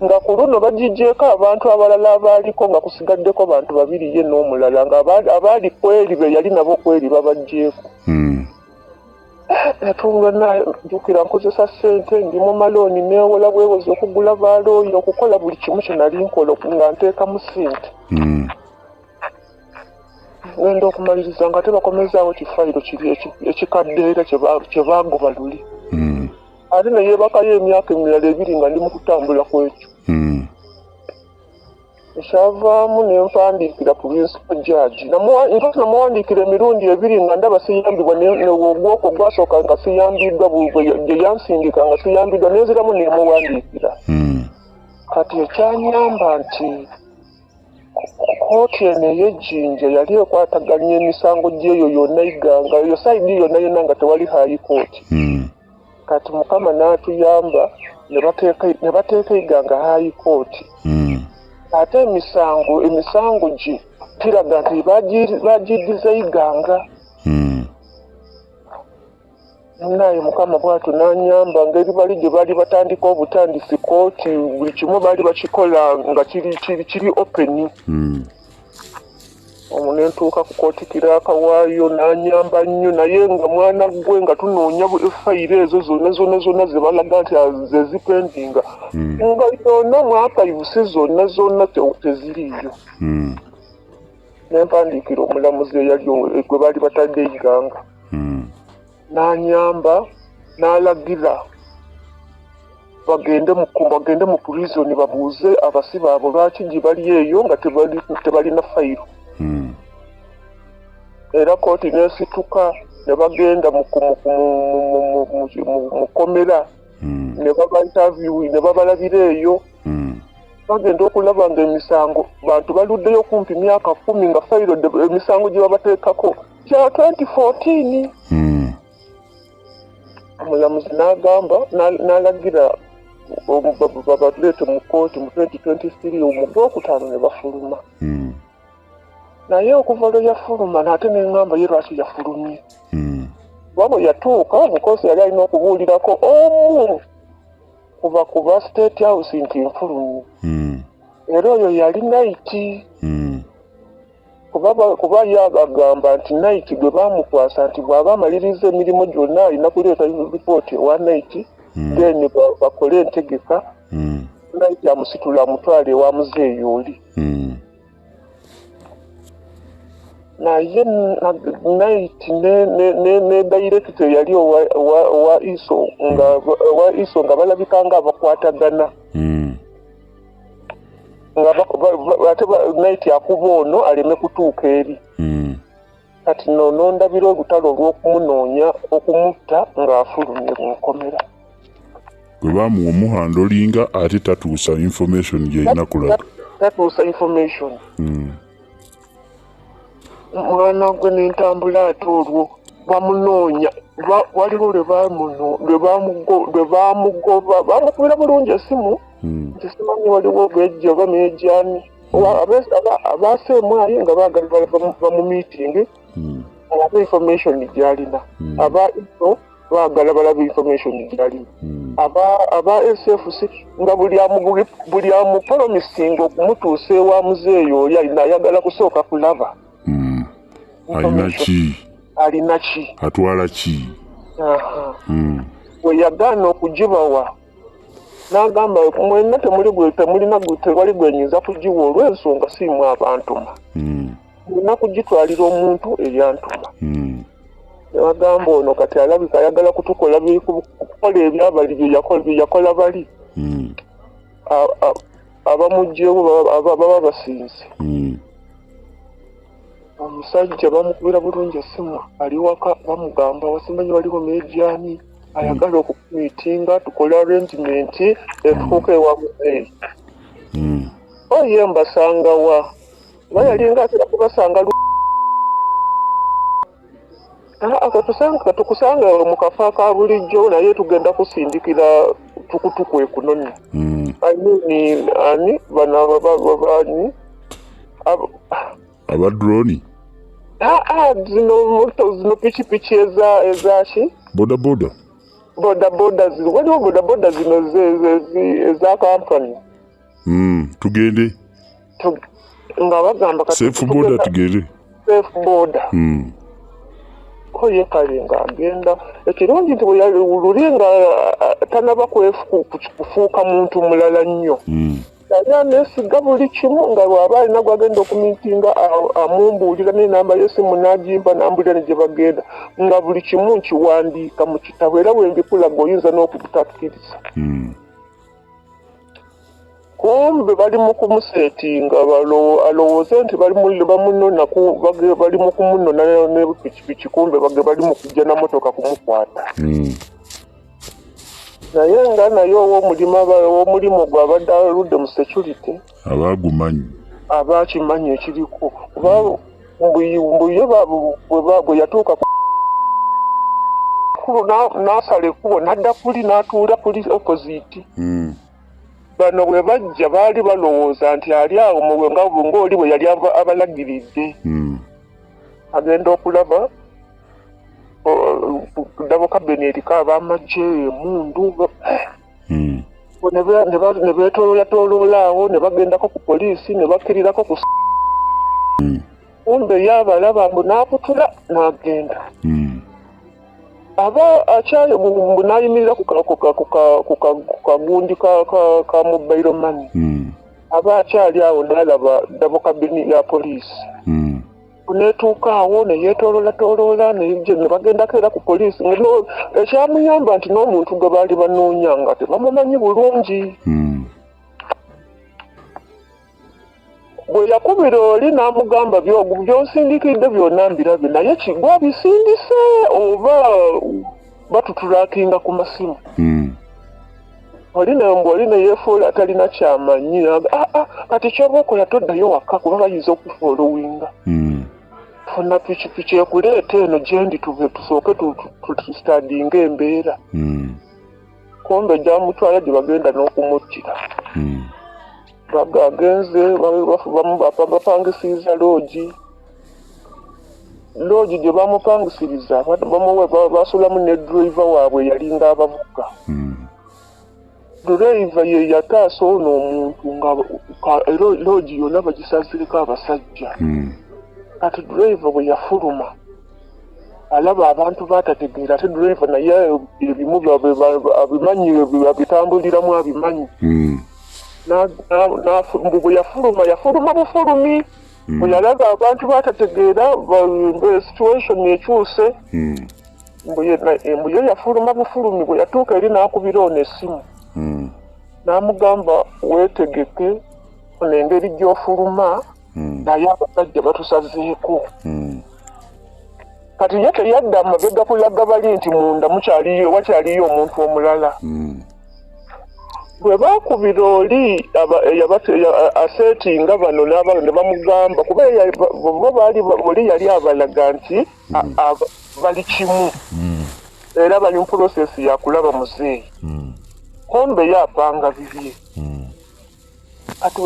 nga ku luno bagigyeko abantu abalala abaaliko, nga kusigaddeko bantu babiri, ye n'omulala, nga abaali kweri be yali nabo kweri babagyeko. Natunga jjukira nkozesa ssente, ndi mu malooni, neewola bwewozi okugula balooyi, okukola buli kimu kye nali nkola nga nteekamu ssente. Ngenda okumaliriza nga tebakomezaawo kifayiro kiri ekikadde era kye baagoba luli. Ate ne yeebakayo emyaka emirala 2 nga ndi mu kutambula ku ekyo. Ekyavaamu ne mpandiikira principal judge. Ntosi namuwandiikira emirundi ebiri nga ndaba siyambibwa, ogwoko gwasooka nga siyambiddwa, gye yansindika nga siyambiddwa, nenziramu nemuwandiikira. Kati ekyanyamba nti kooti eno ey'Ejjinja yali ekwataganya emisango gy'eyo yonna Iganga, eyo side yonna yonna, nga tewali high court. Kati Mukama n'atuyamba ne bateeka Iganga high court. Ate emisango gye kiraga nti bagiddiza Iganga. Naye Mukama bwatyo n'anyamba, ngeri bali gye baali batandika obutandisi kooti, buli kimu baali bakikola nga kiri open. Omwo ne ntuuka ku kooti, clerk waayo n'anyamba nnyo, naye nga mwana gwe nga tunoonya fayiro ezo zonna zonna zonna ze balaga nti ze zipendinga, nga yonna mu archives zonna zonna teziriiyo. Ne mpandiikira omulamuzi eyali gwe baali batadde Iganga. N'anyamba n'alagira bagende mu prison babuuze abasibe abo lwaki gye bali eyo nga tebalina fayiro. Era kooti n'esituka ne bagenda mu kkomera ne baba interview ne babalabira eyo. Bagenda okulaba nga emisango bantu baluddeyo kumpi myaka 10 nga fayiro emisango gye babateekako kya 2014. Omulamuzi n'agamba n'alagira babaleete mu kkooti mu 2023 mu gwokutaano ne bafuluma. Naye okuva lwe yafuluma n'ate ne ŋŋamba ye lwaki yafulumye. Kuba bwe yatuuka bukosi yali alina okubuulirako omu kuba kuba State House nti nfulumye. Era oyo yali Night. Kuba ye agamba nti Night gwe baamukwasa nti bw'aba amaliriza emirimu gyonna alina kuleeta ripooti ewa Night, then bakole entegeka. Night amusitula amutwale ewa muzeeyi oli. Naye Night ne director yali owa ISO nga owa ISO nga balabika nga abakwatagana. Nga ate Night akuba ono aleme kutuuka eri. Kati no nondabira olutalo olw'okumunoonya okumutta ng'afulumye mu nkomera. Gwe baamuwa omuhandlinga ate tatuusa information gy'erina kulaga. Tatuusa information. Mwana gwe n'entambula ate olwo bamunoonya waliwo lwe bamugoba bamukubira bulungi essimu nti simanyi waliwo bwejja oba meejani abaseemwayi nga baagala bamu meeting alabe information gy'alina. Aba ISO baagala balabe information gy'alina. Aba SFC nga buli amupromisinga okumutuusa ewa muzeeyi oli alina ayagala kusooka kulaba Alina ki? Alina ki? Atwala ki? Aha. Bwe yagaana okugibawa n'agamba mwenna temuli gwe temulina gwe tewali gwe nyinza kugiwa olw'ensonga siimu abantuma. Mulina kugitwalira omuntu eyantuma. Ne bagamba ono kati alabika ayagala kutukola kukola ebyabali bye yakola bali. Abamuggyewo baba basinze. Omusajja bamukubira bulungi essimu ali waka bamugamba wasimanyi waliwo meejani ayagala okukumeetinga tukole arrangement etuuka ewa muzeeyi. Oye mbasanga wa? Oba yalinga atera kubasanga katukusanga mu kafo aka bulijjo naye tugenda kusindikira tukutuku ekunonye. I mean, ani bano bani Aba drone? Ah, zino pikipiki ezaki? Boda boda. Boda boda zino waliwo boda boda zino eza kampani. Tugende. Nga bagamba kati Safe boda tugende. Safe boda. Ko ye kale ng'agenda ekirungi nti bwe yali luli nga tanaba kufuuka muntu mulala nnyo. Yali aneesiga buli kimu nga bw'aba alina gwagenda okumeetinga amumbuulira n'enamba y'essimu n'agimpa n'ambuulira ne gye bagenda nga buli kimu nkiwandiika mu kitabo era bwe mbikulaga oyinza n'okubutakkiriza. Kumbe bali mu kumusetinga alowooze nti bali bamunona bali mu kumunona ne pikipiki kumbe bali mu kujja na motoka kumukwata. Naye nga naye ow'omulimu gwe abadde aludde mu security Abaagumanyi. Aba akimanyi ekiriko kuba mbu ye bwe yatuuka ku kkubo n'asala ekkubo n'adda kuli n'atuula kuli opposite. Bano bwe bajja baali balowooza nti ali awo nga ng'oli bwe yali abalagiridde. Agenda okulaba double cabin eriko ab'amagye emmundu ne beetooloolatoloola awo ne bagendako ku poliisi ne bakkirirako ku kumbe ye abalaba mbu n'akutula n'agenda. Aba akyali mbu n'ayimirira ku kagundi ka mobile money. Aba akyali awo n'alaba double cabin ya poliisi. Neetuuka awo ne yeetooloolatoloola ne bagendako era ku poliisi ekyamuyamba nti n'omuntu gwe baali banoonya nga tebamumanyi bulungi. Bwe yakubira oli n'amugamba by'onsindikidde byonna mbirabye naye kigwa bisindise oba batutrackinga ku masimu. Oli oli neyefuula atalina kyamanyi, aa, kati kyoba okola toddayo waka kuba bayinza okufollowinga. Funa pikipiki ekuleeta eno gyendi, tuve tusooke tustudyinga embeera. Kumbe gyamutwala gye bagenda n'okumuttira. Agenze bapangisiza lodge, lodge gye bamupangisiriza basulamu ne driver waabwe yalinga abavuga. Driver ye yataasa ono omuntu nga lodge yonna bagisazeeko abasajja. Kati driver bwe yafuluma alaba abantu batategeera, ate driver naye ebimu abimanyi, abitambuliramu abimanyi. Mbu bwe yafuluma, yafuluma bufulumi, bwe yalaba abantu batategeera, situation ekyuse. Mbu ye yafuluma bufulumi, bwe yatuuka eri n'akubira ono essimu n'amugamba, "Weetegeke, ono engeri gy'ofuluma naye abasajja batusazeeko." Kati ye teyadda amabega kulaga bali nti munda mukyaliyo, wakyaliyo omuntu omulala. Bwe baakubira oli aseetinga bano n'abano ne bamugamba, kuba bo baali oli yali abalaga nti bali kimu era bali mu process yakulaba muzeeyi. Kumbe ye apanga bibye. Kati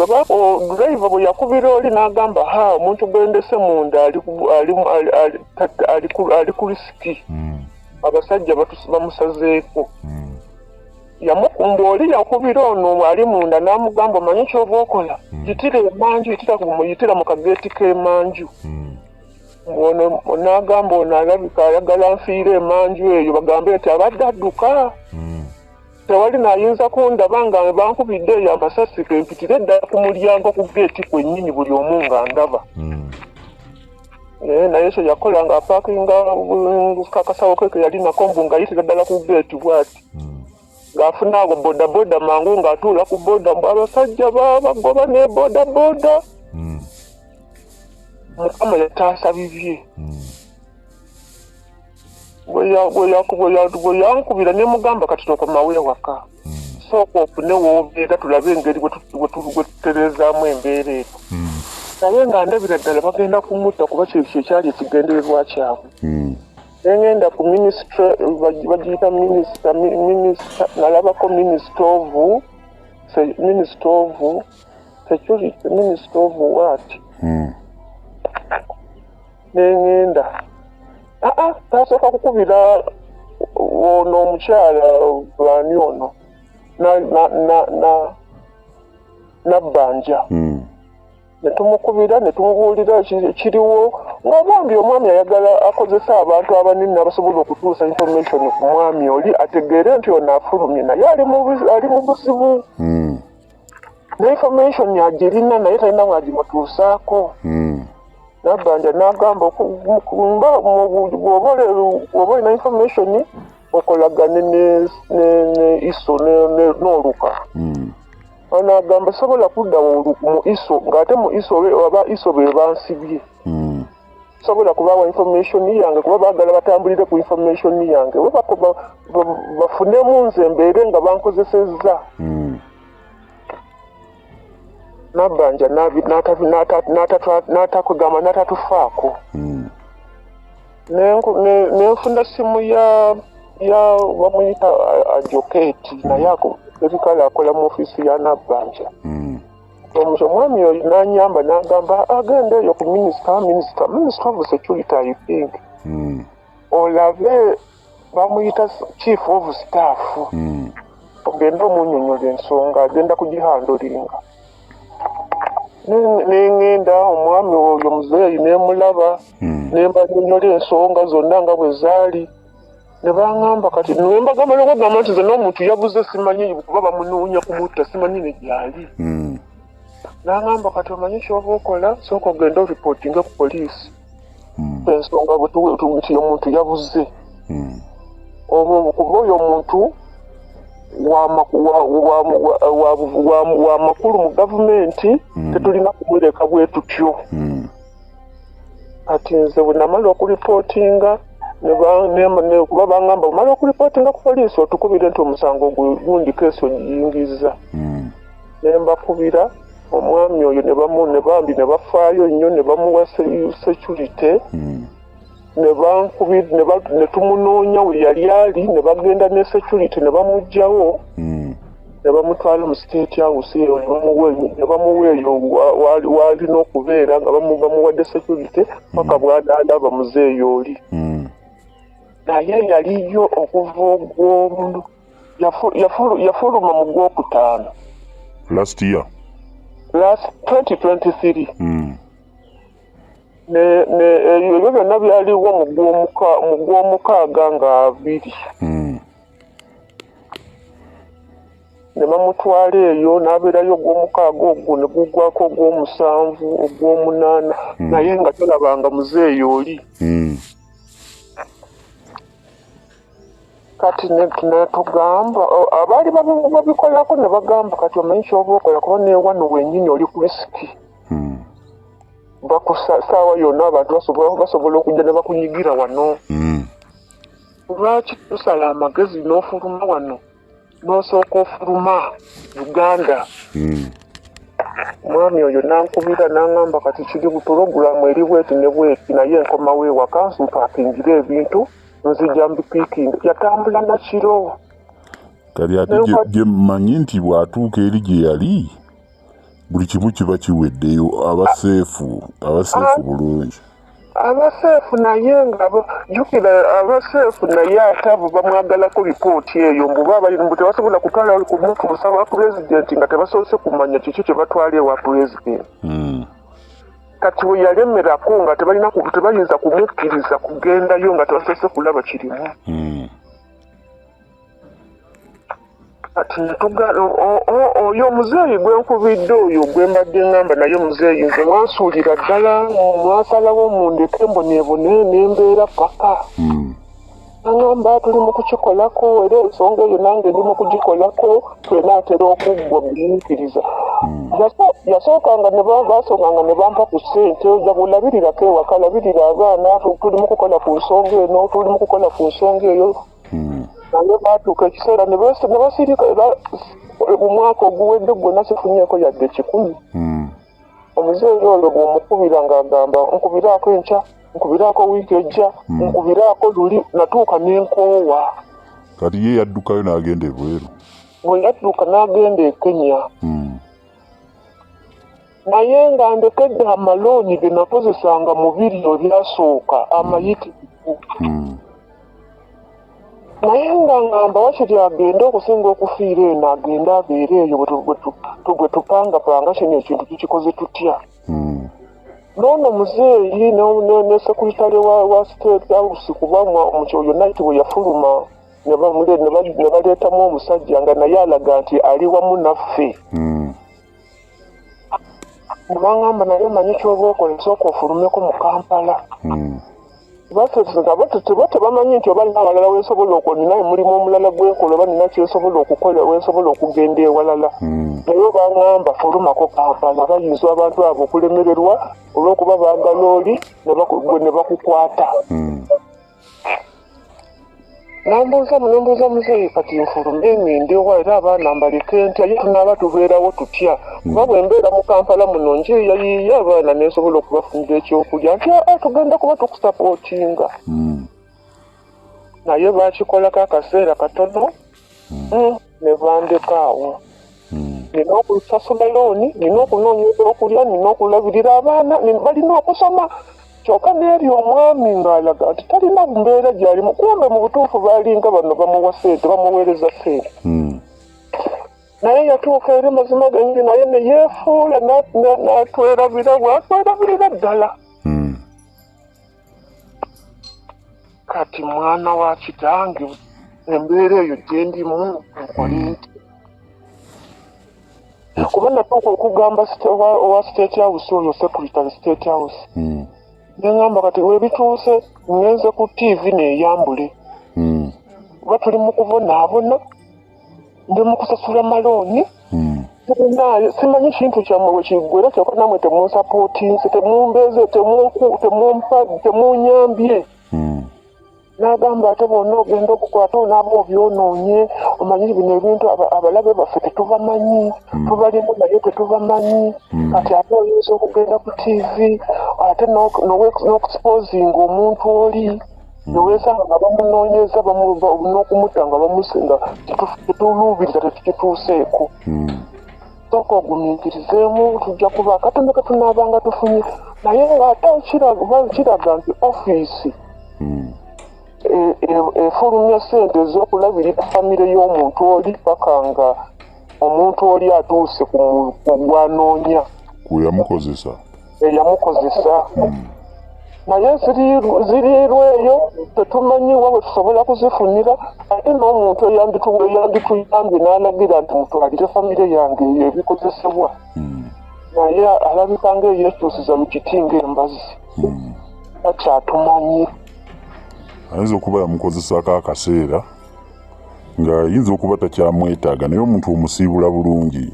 driver bwe yakubira oli n'agamba, "Ha, omuntu gwendese munda ali ku risk, abasajja bamusazeeko." Yamukumba oli yakubira ono ali munda n'amugamba, "Omanyi kyoba okola, yitira emanju, yitira mu kageeti k'emanju." Ono n'agamba, "Ono alabika ayagala nfiire emanju eyo, bagambe nti abadde adduka, tewali naayinza kundaba nga bankubidde eyo amasasi, kempitire eddala ku mulyango ku geeti kwennyini, buli omu nga ndaba." Naye kye yakola ng'apaakinga kakasawo ke ke yali nako, mbu ng'ayitira ddala ku geeti bw'ati, ng'afuna ago bodaboda mangu ng'atuula ku boda, mbu abasajja babagoba ne bodaboda. Mukama yataasa bibye. Bwe yankubira ne mugamba, "Kati tokomawo ewaka, sooka ofune w'obeera, tulabe engeri bwe tutereezaamu embeera eno." Naye nga ndabira ddala bagenda kumutta, kuba kye kyali ekigendererwa kyabwe. Nengenda ku ministry, bagiyita minisita, nalabako minister of security, minister of what. Nengenda, aa, nasooka kukubira ono omukyala ani ono Nabbanja. Ne tumukubira ne tumubuulira ekiriwo, nga bambi omwami ayagala akozesa abantu abanene abasobola okutuusa information ku mwami oli, ategeere nti ono afulumye naye ali mu buzibu, ne information agirina naye talina bwagimutuusaako. Nabbanja n'agamba, "Bw'oba olina information okolagane ne ISO n'Oluka." Ono agamba, "Sobola kudda mu ISO ng'ate mu ISO aba ISO be bansibye. Sobola kubawa information yange kuba baagala batambulire ku information yange, we bafunemu nze mbeere nga bankozesezza." Nabbanja n'atakugamba n'atatufaako. Nenfuna simu ya bamuyita Ajoketi, naye ebikale akola mu ofiisi ya Nabbanja. Omwami oyo n'anyamba n'agamba, "Agenda eyo ku minisita of security, I think, olabe bamuyita chief of staff, ogende omunyonyola ensonga, agenda kugihandlinga." Neŋŋenda omwami oyo muzeeyi nemulaba, nembanyonyola ensonga zonna nga bwe zaali, ne baŋŋamba, kati nembagamba nobagamba nti nze n'omuntu yabuze, simanyi kuba bamunoonya kumutta, simanyi ne gyali. N'aŋŋamba, "Kati omanyi kyoba okola, sooka ogende oripootinge ku poliisi ensonga nti omuntu yabuze, oba kuba oyo omuntu wa makulu mu gavumenti, tetulina kumuleka bwe tutyo." Kati nze bwe namala okuripootinga Kuba bangamba omala okulipootinga ku poliisi otukubire nti omusango gundi keesi ogiyingiza. Ne mbakubira omwami oyo ne bambi ne bafaayo nnyo ne bamuwa security. Ne tumunoonya we yali ali, ne bagenda ne security ne bamuggyawo. Ne bamutwala mu State House eyo, ne bamuwa eyo waalina okubeera nga bamuwadde security paka bw'anaalaba muzeeyi oli. Naye yaliyo okuva ogw'omu yafuluma mu gwokutaano. Last year? Last 2023. Ebyo byonna byaliwo mu gw'omukaaga nga 2. Ne bamutwala eyo n'abeerayo ogw'omukaaga ogwo ne gugwako ogw'omusanvu, ogw'omunaana, naye nga tolabanga muzeeyi oli. Kati netugamba abaali babikolako ne bagamba kati omanyi ky'oba okola kuba ne wano wennyini oli ku risiki. Saawa yonna abantu basobola okujja ne bakunyigira wano. Lwaki tusala amagezi n'ofuluma wano n'osooka ofuluma Uganda? Omwami oyo n'ankubira n'aŋŋamba kati kiri pulogulaamu eri bweti ne bweti, naye nkomawo ewaka mpaakingire ebintu nzija mbipiikinga. Yatambula na kiro. Kati ate gye mmanyi nti bw'atuuka eri gye yali buli kimu kiba kiweddeyo, abaseefu bulungi. Abaseefu naye nga jjukira abaseefu naye ate abo bamwagalako lipooti eyo mbu mbu tebasobola kutwala kumutuusa wa pulezidenti nga tebasoose kumanya kiki kye batwala ewa pulezidenti. Kati we yalemerako nga tebayinza kumukkiriza kugendayo nga tebasoose kulaba kirimu. Kati oyo omuzeeyi gwe nkubidde oyo gwe mbadde ŋŋamba naye omuzeeyi nze mwansuulira ddala, mwasalawo mundeke mboneebone n'embeera paka. Aŋŋamba tuli mu kukikolako era ensonga eyo nange ndi mu kugikolako twenaatera okuggwa gumiikiriza. Yasookanga basookanga ne bampa ku ssente, ojja bulabirirako ewaka, labirira abaana, tuli mu kukola ku nsonga eno, tuli mu kukola ku nsonga eyo. Naye baatuuka ekiseera ne basirika era omwaka oguwedde gwonna sifunyeeko yadde 1. Omuzeeyi oyo bw'omukubira ng'agamba nkubiraako enkya, nkubiraako wiiki ejja, nkubiraako luli, natuuka n'enkoowa. Kati ye yaddukayo n'agenda ebweru. Bwe yadduka n'agenda e Kenya. Naye nga ndekedde amalooni ge nakozesanga mu biri ebyasooka amayitirivu. Naye nga ngamba wakiri agende okusinga okufiira eno, agende abeere eyo bwe tupangapanga kino ekintu tukikoze tutya. N'ono muzeeyi ne sekuritale wa State House kuba oyo night bwe yafuluma ne baleetamu omusajja nga naye alaga nti ali wamu naffe. Ne baŋŋamba naye omanyi ky'oba okola, sooka ofulumeko mu Kampala. Bo tebamanyi nti oba nina awalala wensobola nina omulimu omulala gwenkola oba nina kyensobola okukola wensobola okugenda ewalala. Naye baŋŋamba fulumako Kampala, bayinza abantu abo okulemererwa olw'okuba baagala oli ne bakukwata. Nambuuza muzeeyi kati nfulume ŋŋende wa era abaana mbaleke ntya, ye tunaaba tubeerawo tutya? Kuba bwe mbeera mu Kampala muno njeeyayiiya abaana ne nsobola okubafunira ekyokulya nti tugenda kuba tukusapootinga. Naye baakikolako akaseera katono ne bandeka awo. Nina okusasula looni, nina okunoonya ebyokulya, nina okulabirira abaana, balina okusoma. Kyokka n'eri omwami ng'alaga nti talina mbeera gy'alimu, kumbe mu butuufu baalinga bano bamuwa ssente, bamuweereza ssente. Naye yatuuka eri mazima gennyini naye ne yeefuula n'atwerabira, bw'atwerabirira ddala. Kati mwana wa kitange embeera eyo gye ndimu nkole nti? Kuba natuuka okugamba owa State House oyo secretary State House. Ne ŋŋamba kati webituuse ŋŋenze ku TV neeyambule. Kuba tuli mu kubonaabona, ndi mu kusasula malooni. Simanyi kintu kyammwe we kiggwera kyokka nammwe temunsapootinze, temumbeeze, temunyambye. N'agamba ate bwonna ogenda okukwata onaaba obyonoonye, omanyi bino ebintu abalabe baffe tetubamanyi, tubalimu naye tetubamanyi. Kati ate oyinza okugenda ku TV ate n'okusipozinga omuntu oli neweesanga nga bamunoonyeza n'okumutta nga bamusinga tetuluubirira tetukituuseeko. Sooka ogumiikirizeemu, tujja kuba akatono ke tunaabanga tufunye, naye ng'ate kiraga nti ofiisi efulumya ssente ez'okulabirira famire y'omuntu oli paka nga omuntu oli atuuse ku gwanoonya kweyamukozesa eyamukozesa. Naye ziriirwa eyo tetumanyi wa bwe tusobola kuzifunira, ate n'omuntu eyandituyambye n'alagira nti mutwalire famire yange eyo ebikozesebwa, naye alabika ng'eyekyusiza mu kiti ng'embazi, takyatumanyi. Ayinza okuba yamukozesaako akaseera nga ayinza okuba takyamwetaaga, naye omuntu omusiibula bulungi.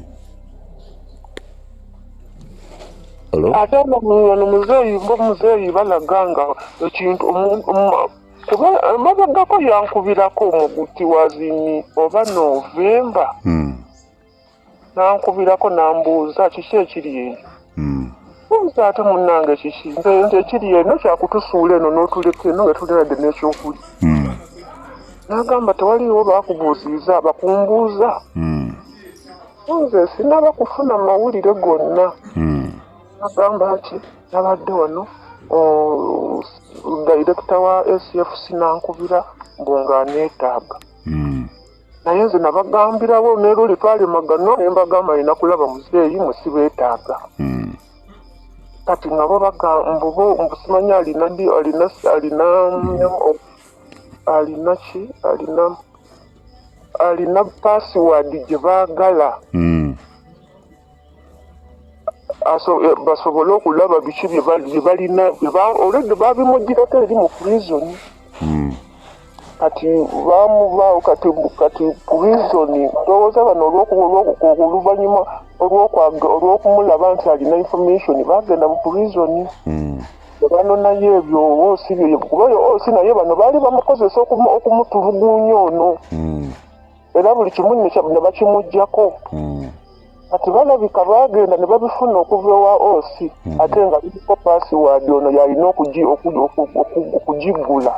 Ate ono muzeeyi muzeeyi balaga nga ekintu kuba mabegako yankubirako omuguti wazini oba Novemba, nankubirako nambuuza kiki ekiri eno. Nze ate munnange kiki nze ekiri eno kyakutusuula eno n'otuleka eno nga tulinadde n'ekyokulya. N'agamba tewaliiwo baakubuuziiza bakumbuuza. Nze sinaba kufuna mawulire gonna. N'agamba nti nabadde wano dayirekita wa SFC nankubira mbu ng'aneetaaga. Naye nze nabagambirawo ne luli twalemagana ne mbagamba nina kulaba muzeeyi mwe sibeetaaga. Kati nabo bagamba mbu simanyi alina password gye baagala basobole okulaba biki bye balina olwedde babimugirako eri mu prison. Kati bamuvaawo kati prison ndowooza bano oluvannyuma olw'okumulaba nti alina information bagenda mu prison banonayo ebyo osi kuba osi naye bano baali bamukozesa okumutulugunya ono, era buli kimu ne bakimuggyako. Kati balabika baagenda ne babifuna okuva ewa osi, ate nga biriko password ono yalina okugiggula.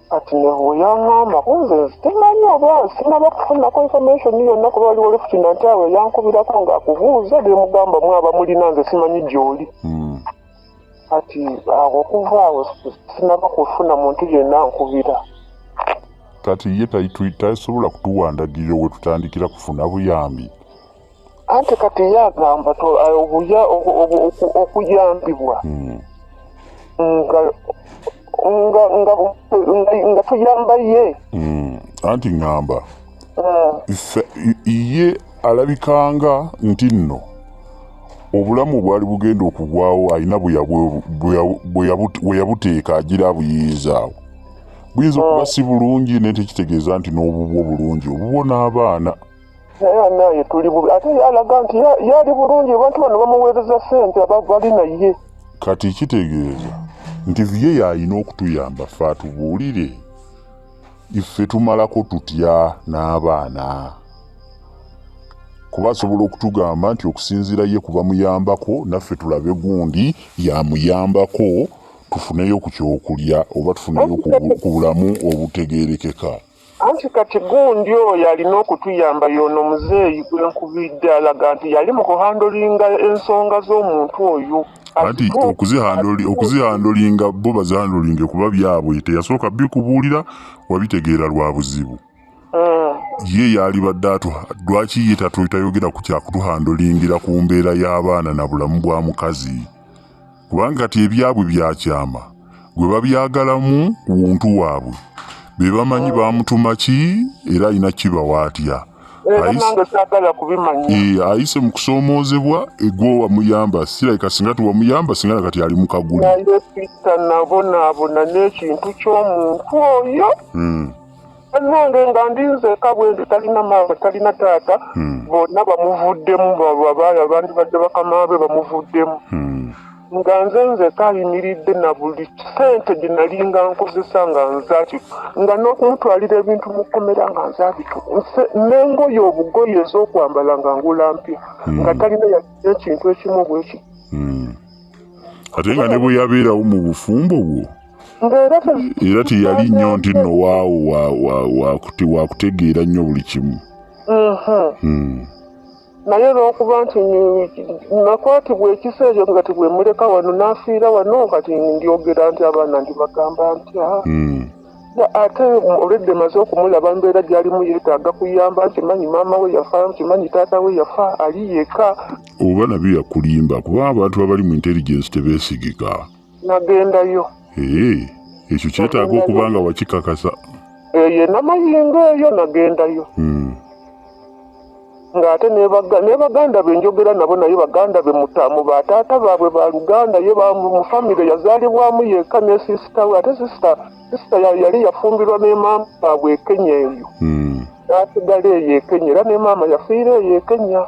Kati ne bwe yaŋŋamba nze simanyi oba sinaba kufunako information yonna kuba waliwo leftina nti awo yankubirako ng'akubuuza ne mugamba mwaba mulina nze simanyi gy'oli. Kati awo okuva awo sinaba kufuna muntu yenna nkubira. Kati ye tasobola kutuwa ndagiriro we tutandikira kufuna buyambi. Anti kati ye agamba okuyambibwa nga tuyamba ye. Anti ŋŋamba ye alabikanga nti nno obulamu bwali bugenda okugwawo alina bwe yabuteeka agira abuyiizaawo. Buyinza okuba si bulungi naye tekitegeeza nti n'obubwo bulungi, obubwo n'abaana. Naye naye tuli bubi, ate alaga nti yali bulungi, abantu bano bamuweereza ssente bali naye. Kati kitegeeza nti ye y'alina okutuyamba ffe atubuulire iffe tumalako tutya n'abaana, kuba asobola okutugamba nti okusinziira ye kuba muyambako naffe tulabe gundi yamuyambako tufuneyo ku kyokulya oba tufuneyo ku bulamu obutegeerekeka. Anti kati gundi oyo alina okutuyamba y'ono muzeeyi gwe nkubidde alaga nti yali mu kuhandolinga ensonga z'omuntu oyo. Anti okuzihandolinga bo bazihandolinge kuba byabwe, teyasooka bikubuulira wabitegeera lwa buzibu. Ye yalibadde lwaki ye tayogera ku kyakutuhandolingira ku mbeera y'abaana na bulamu bwa mukazi, kubanga kati ebyabwe byakyama gwe babyagalamu ku buntu waabwe be bamanyi bamutuma ki era alina kibawa atya. Ayise mu kusoomoozebwa egwe wamuyamba sirabika singa tewamuyamba singa nakati ali mu kaguli. Naye Peter nabonaabona n'ekintu ky'omuntu oyo. Nange nga ndi nzeka bwe ndi, talina maama talina taata, bonna bamuvuddemu, abandi badde bakama be bamuvuddemu. Nga nze nzeka ayimiridde na buli ssente gye nalinga nkozesa nga nze nga n'okumutwalira ebintu mu kkomera nga nze abitu n'engoye obugoye ez'okwambala nga ngula mpya, nga talina yadde ekintu ekimu bweki. Ate nga ne bwe yabeerawo mu bufumbo bwo era teyali nnyo nti nno waawo wakutegeera nnyo buli kimu. Naye olw'okuba nti nakwatibwa ekisa ekyo nga tibwemuleka wano n'afiira wano, kati ndyogera nti abaana ndibagamba ntya? Ate olwedde maze okumulaba mbeera gy'alimu, yeetaaga kuyamba. Nkimanyi maama we yafa, nkimanyi taata we yafa, ali yekka. Oba nabyo yakulimba, kuba abantu abali mu intelligence tebeesigika. Nagendayo. Ee, ekyo kyetaaga okuba nga wakikakasa. Eyo Namayingo eyo nagendayo. Ng'ate ne baganda be njogera nabo, naye baganda be mu bataata baabwe ba luganda, ye mu famire yazaalibwamu yekka ne sister we. Ate sister yali yafumbirwa ne maama baabwe e Kenya eyo, n'asigala eyo e Kenya, era ne maama yafiira eyo e Kenya.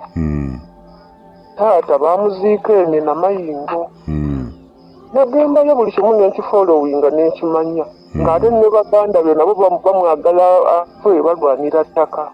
Taata baamuziika ene Namayingo. Nagendayo buli kimu nenkifollowinga nenkimanya, ng'ate ne baganda be nabo bamwagala afe, balwanira ttaka.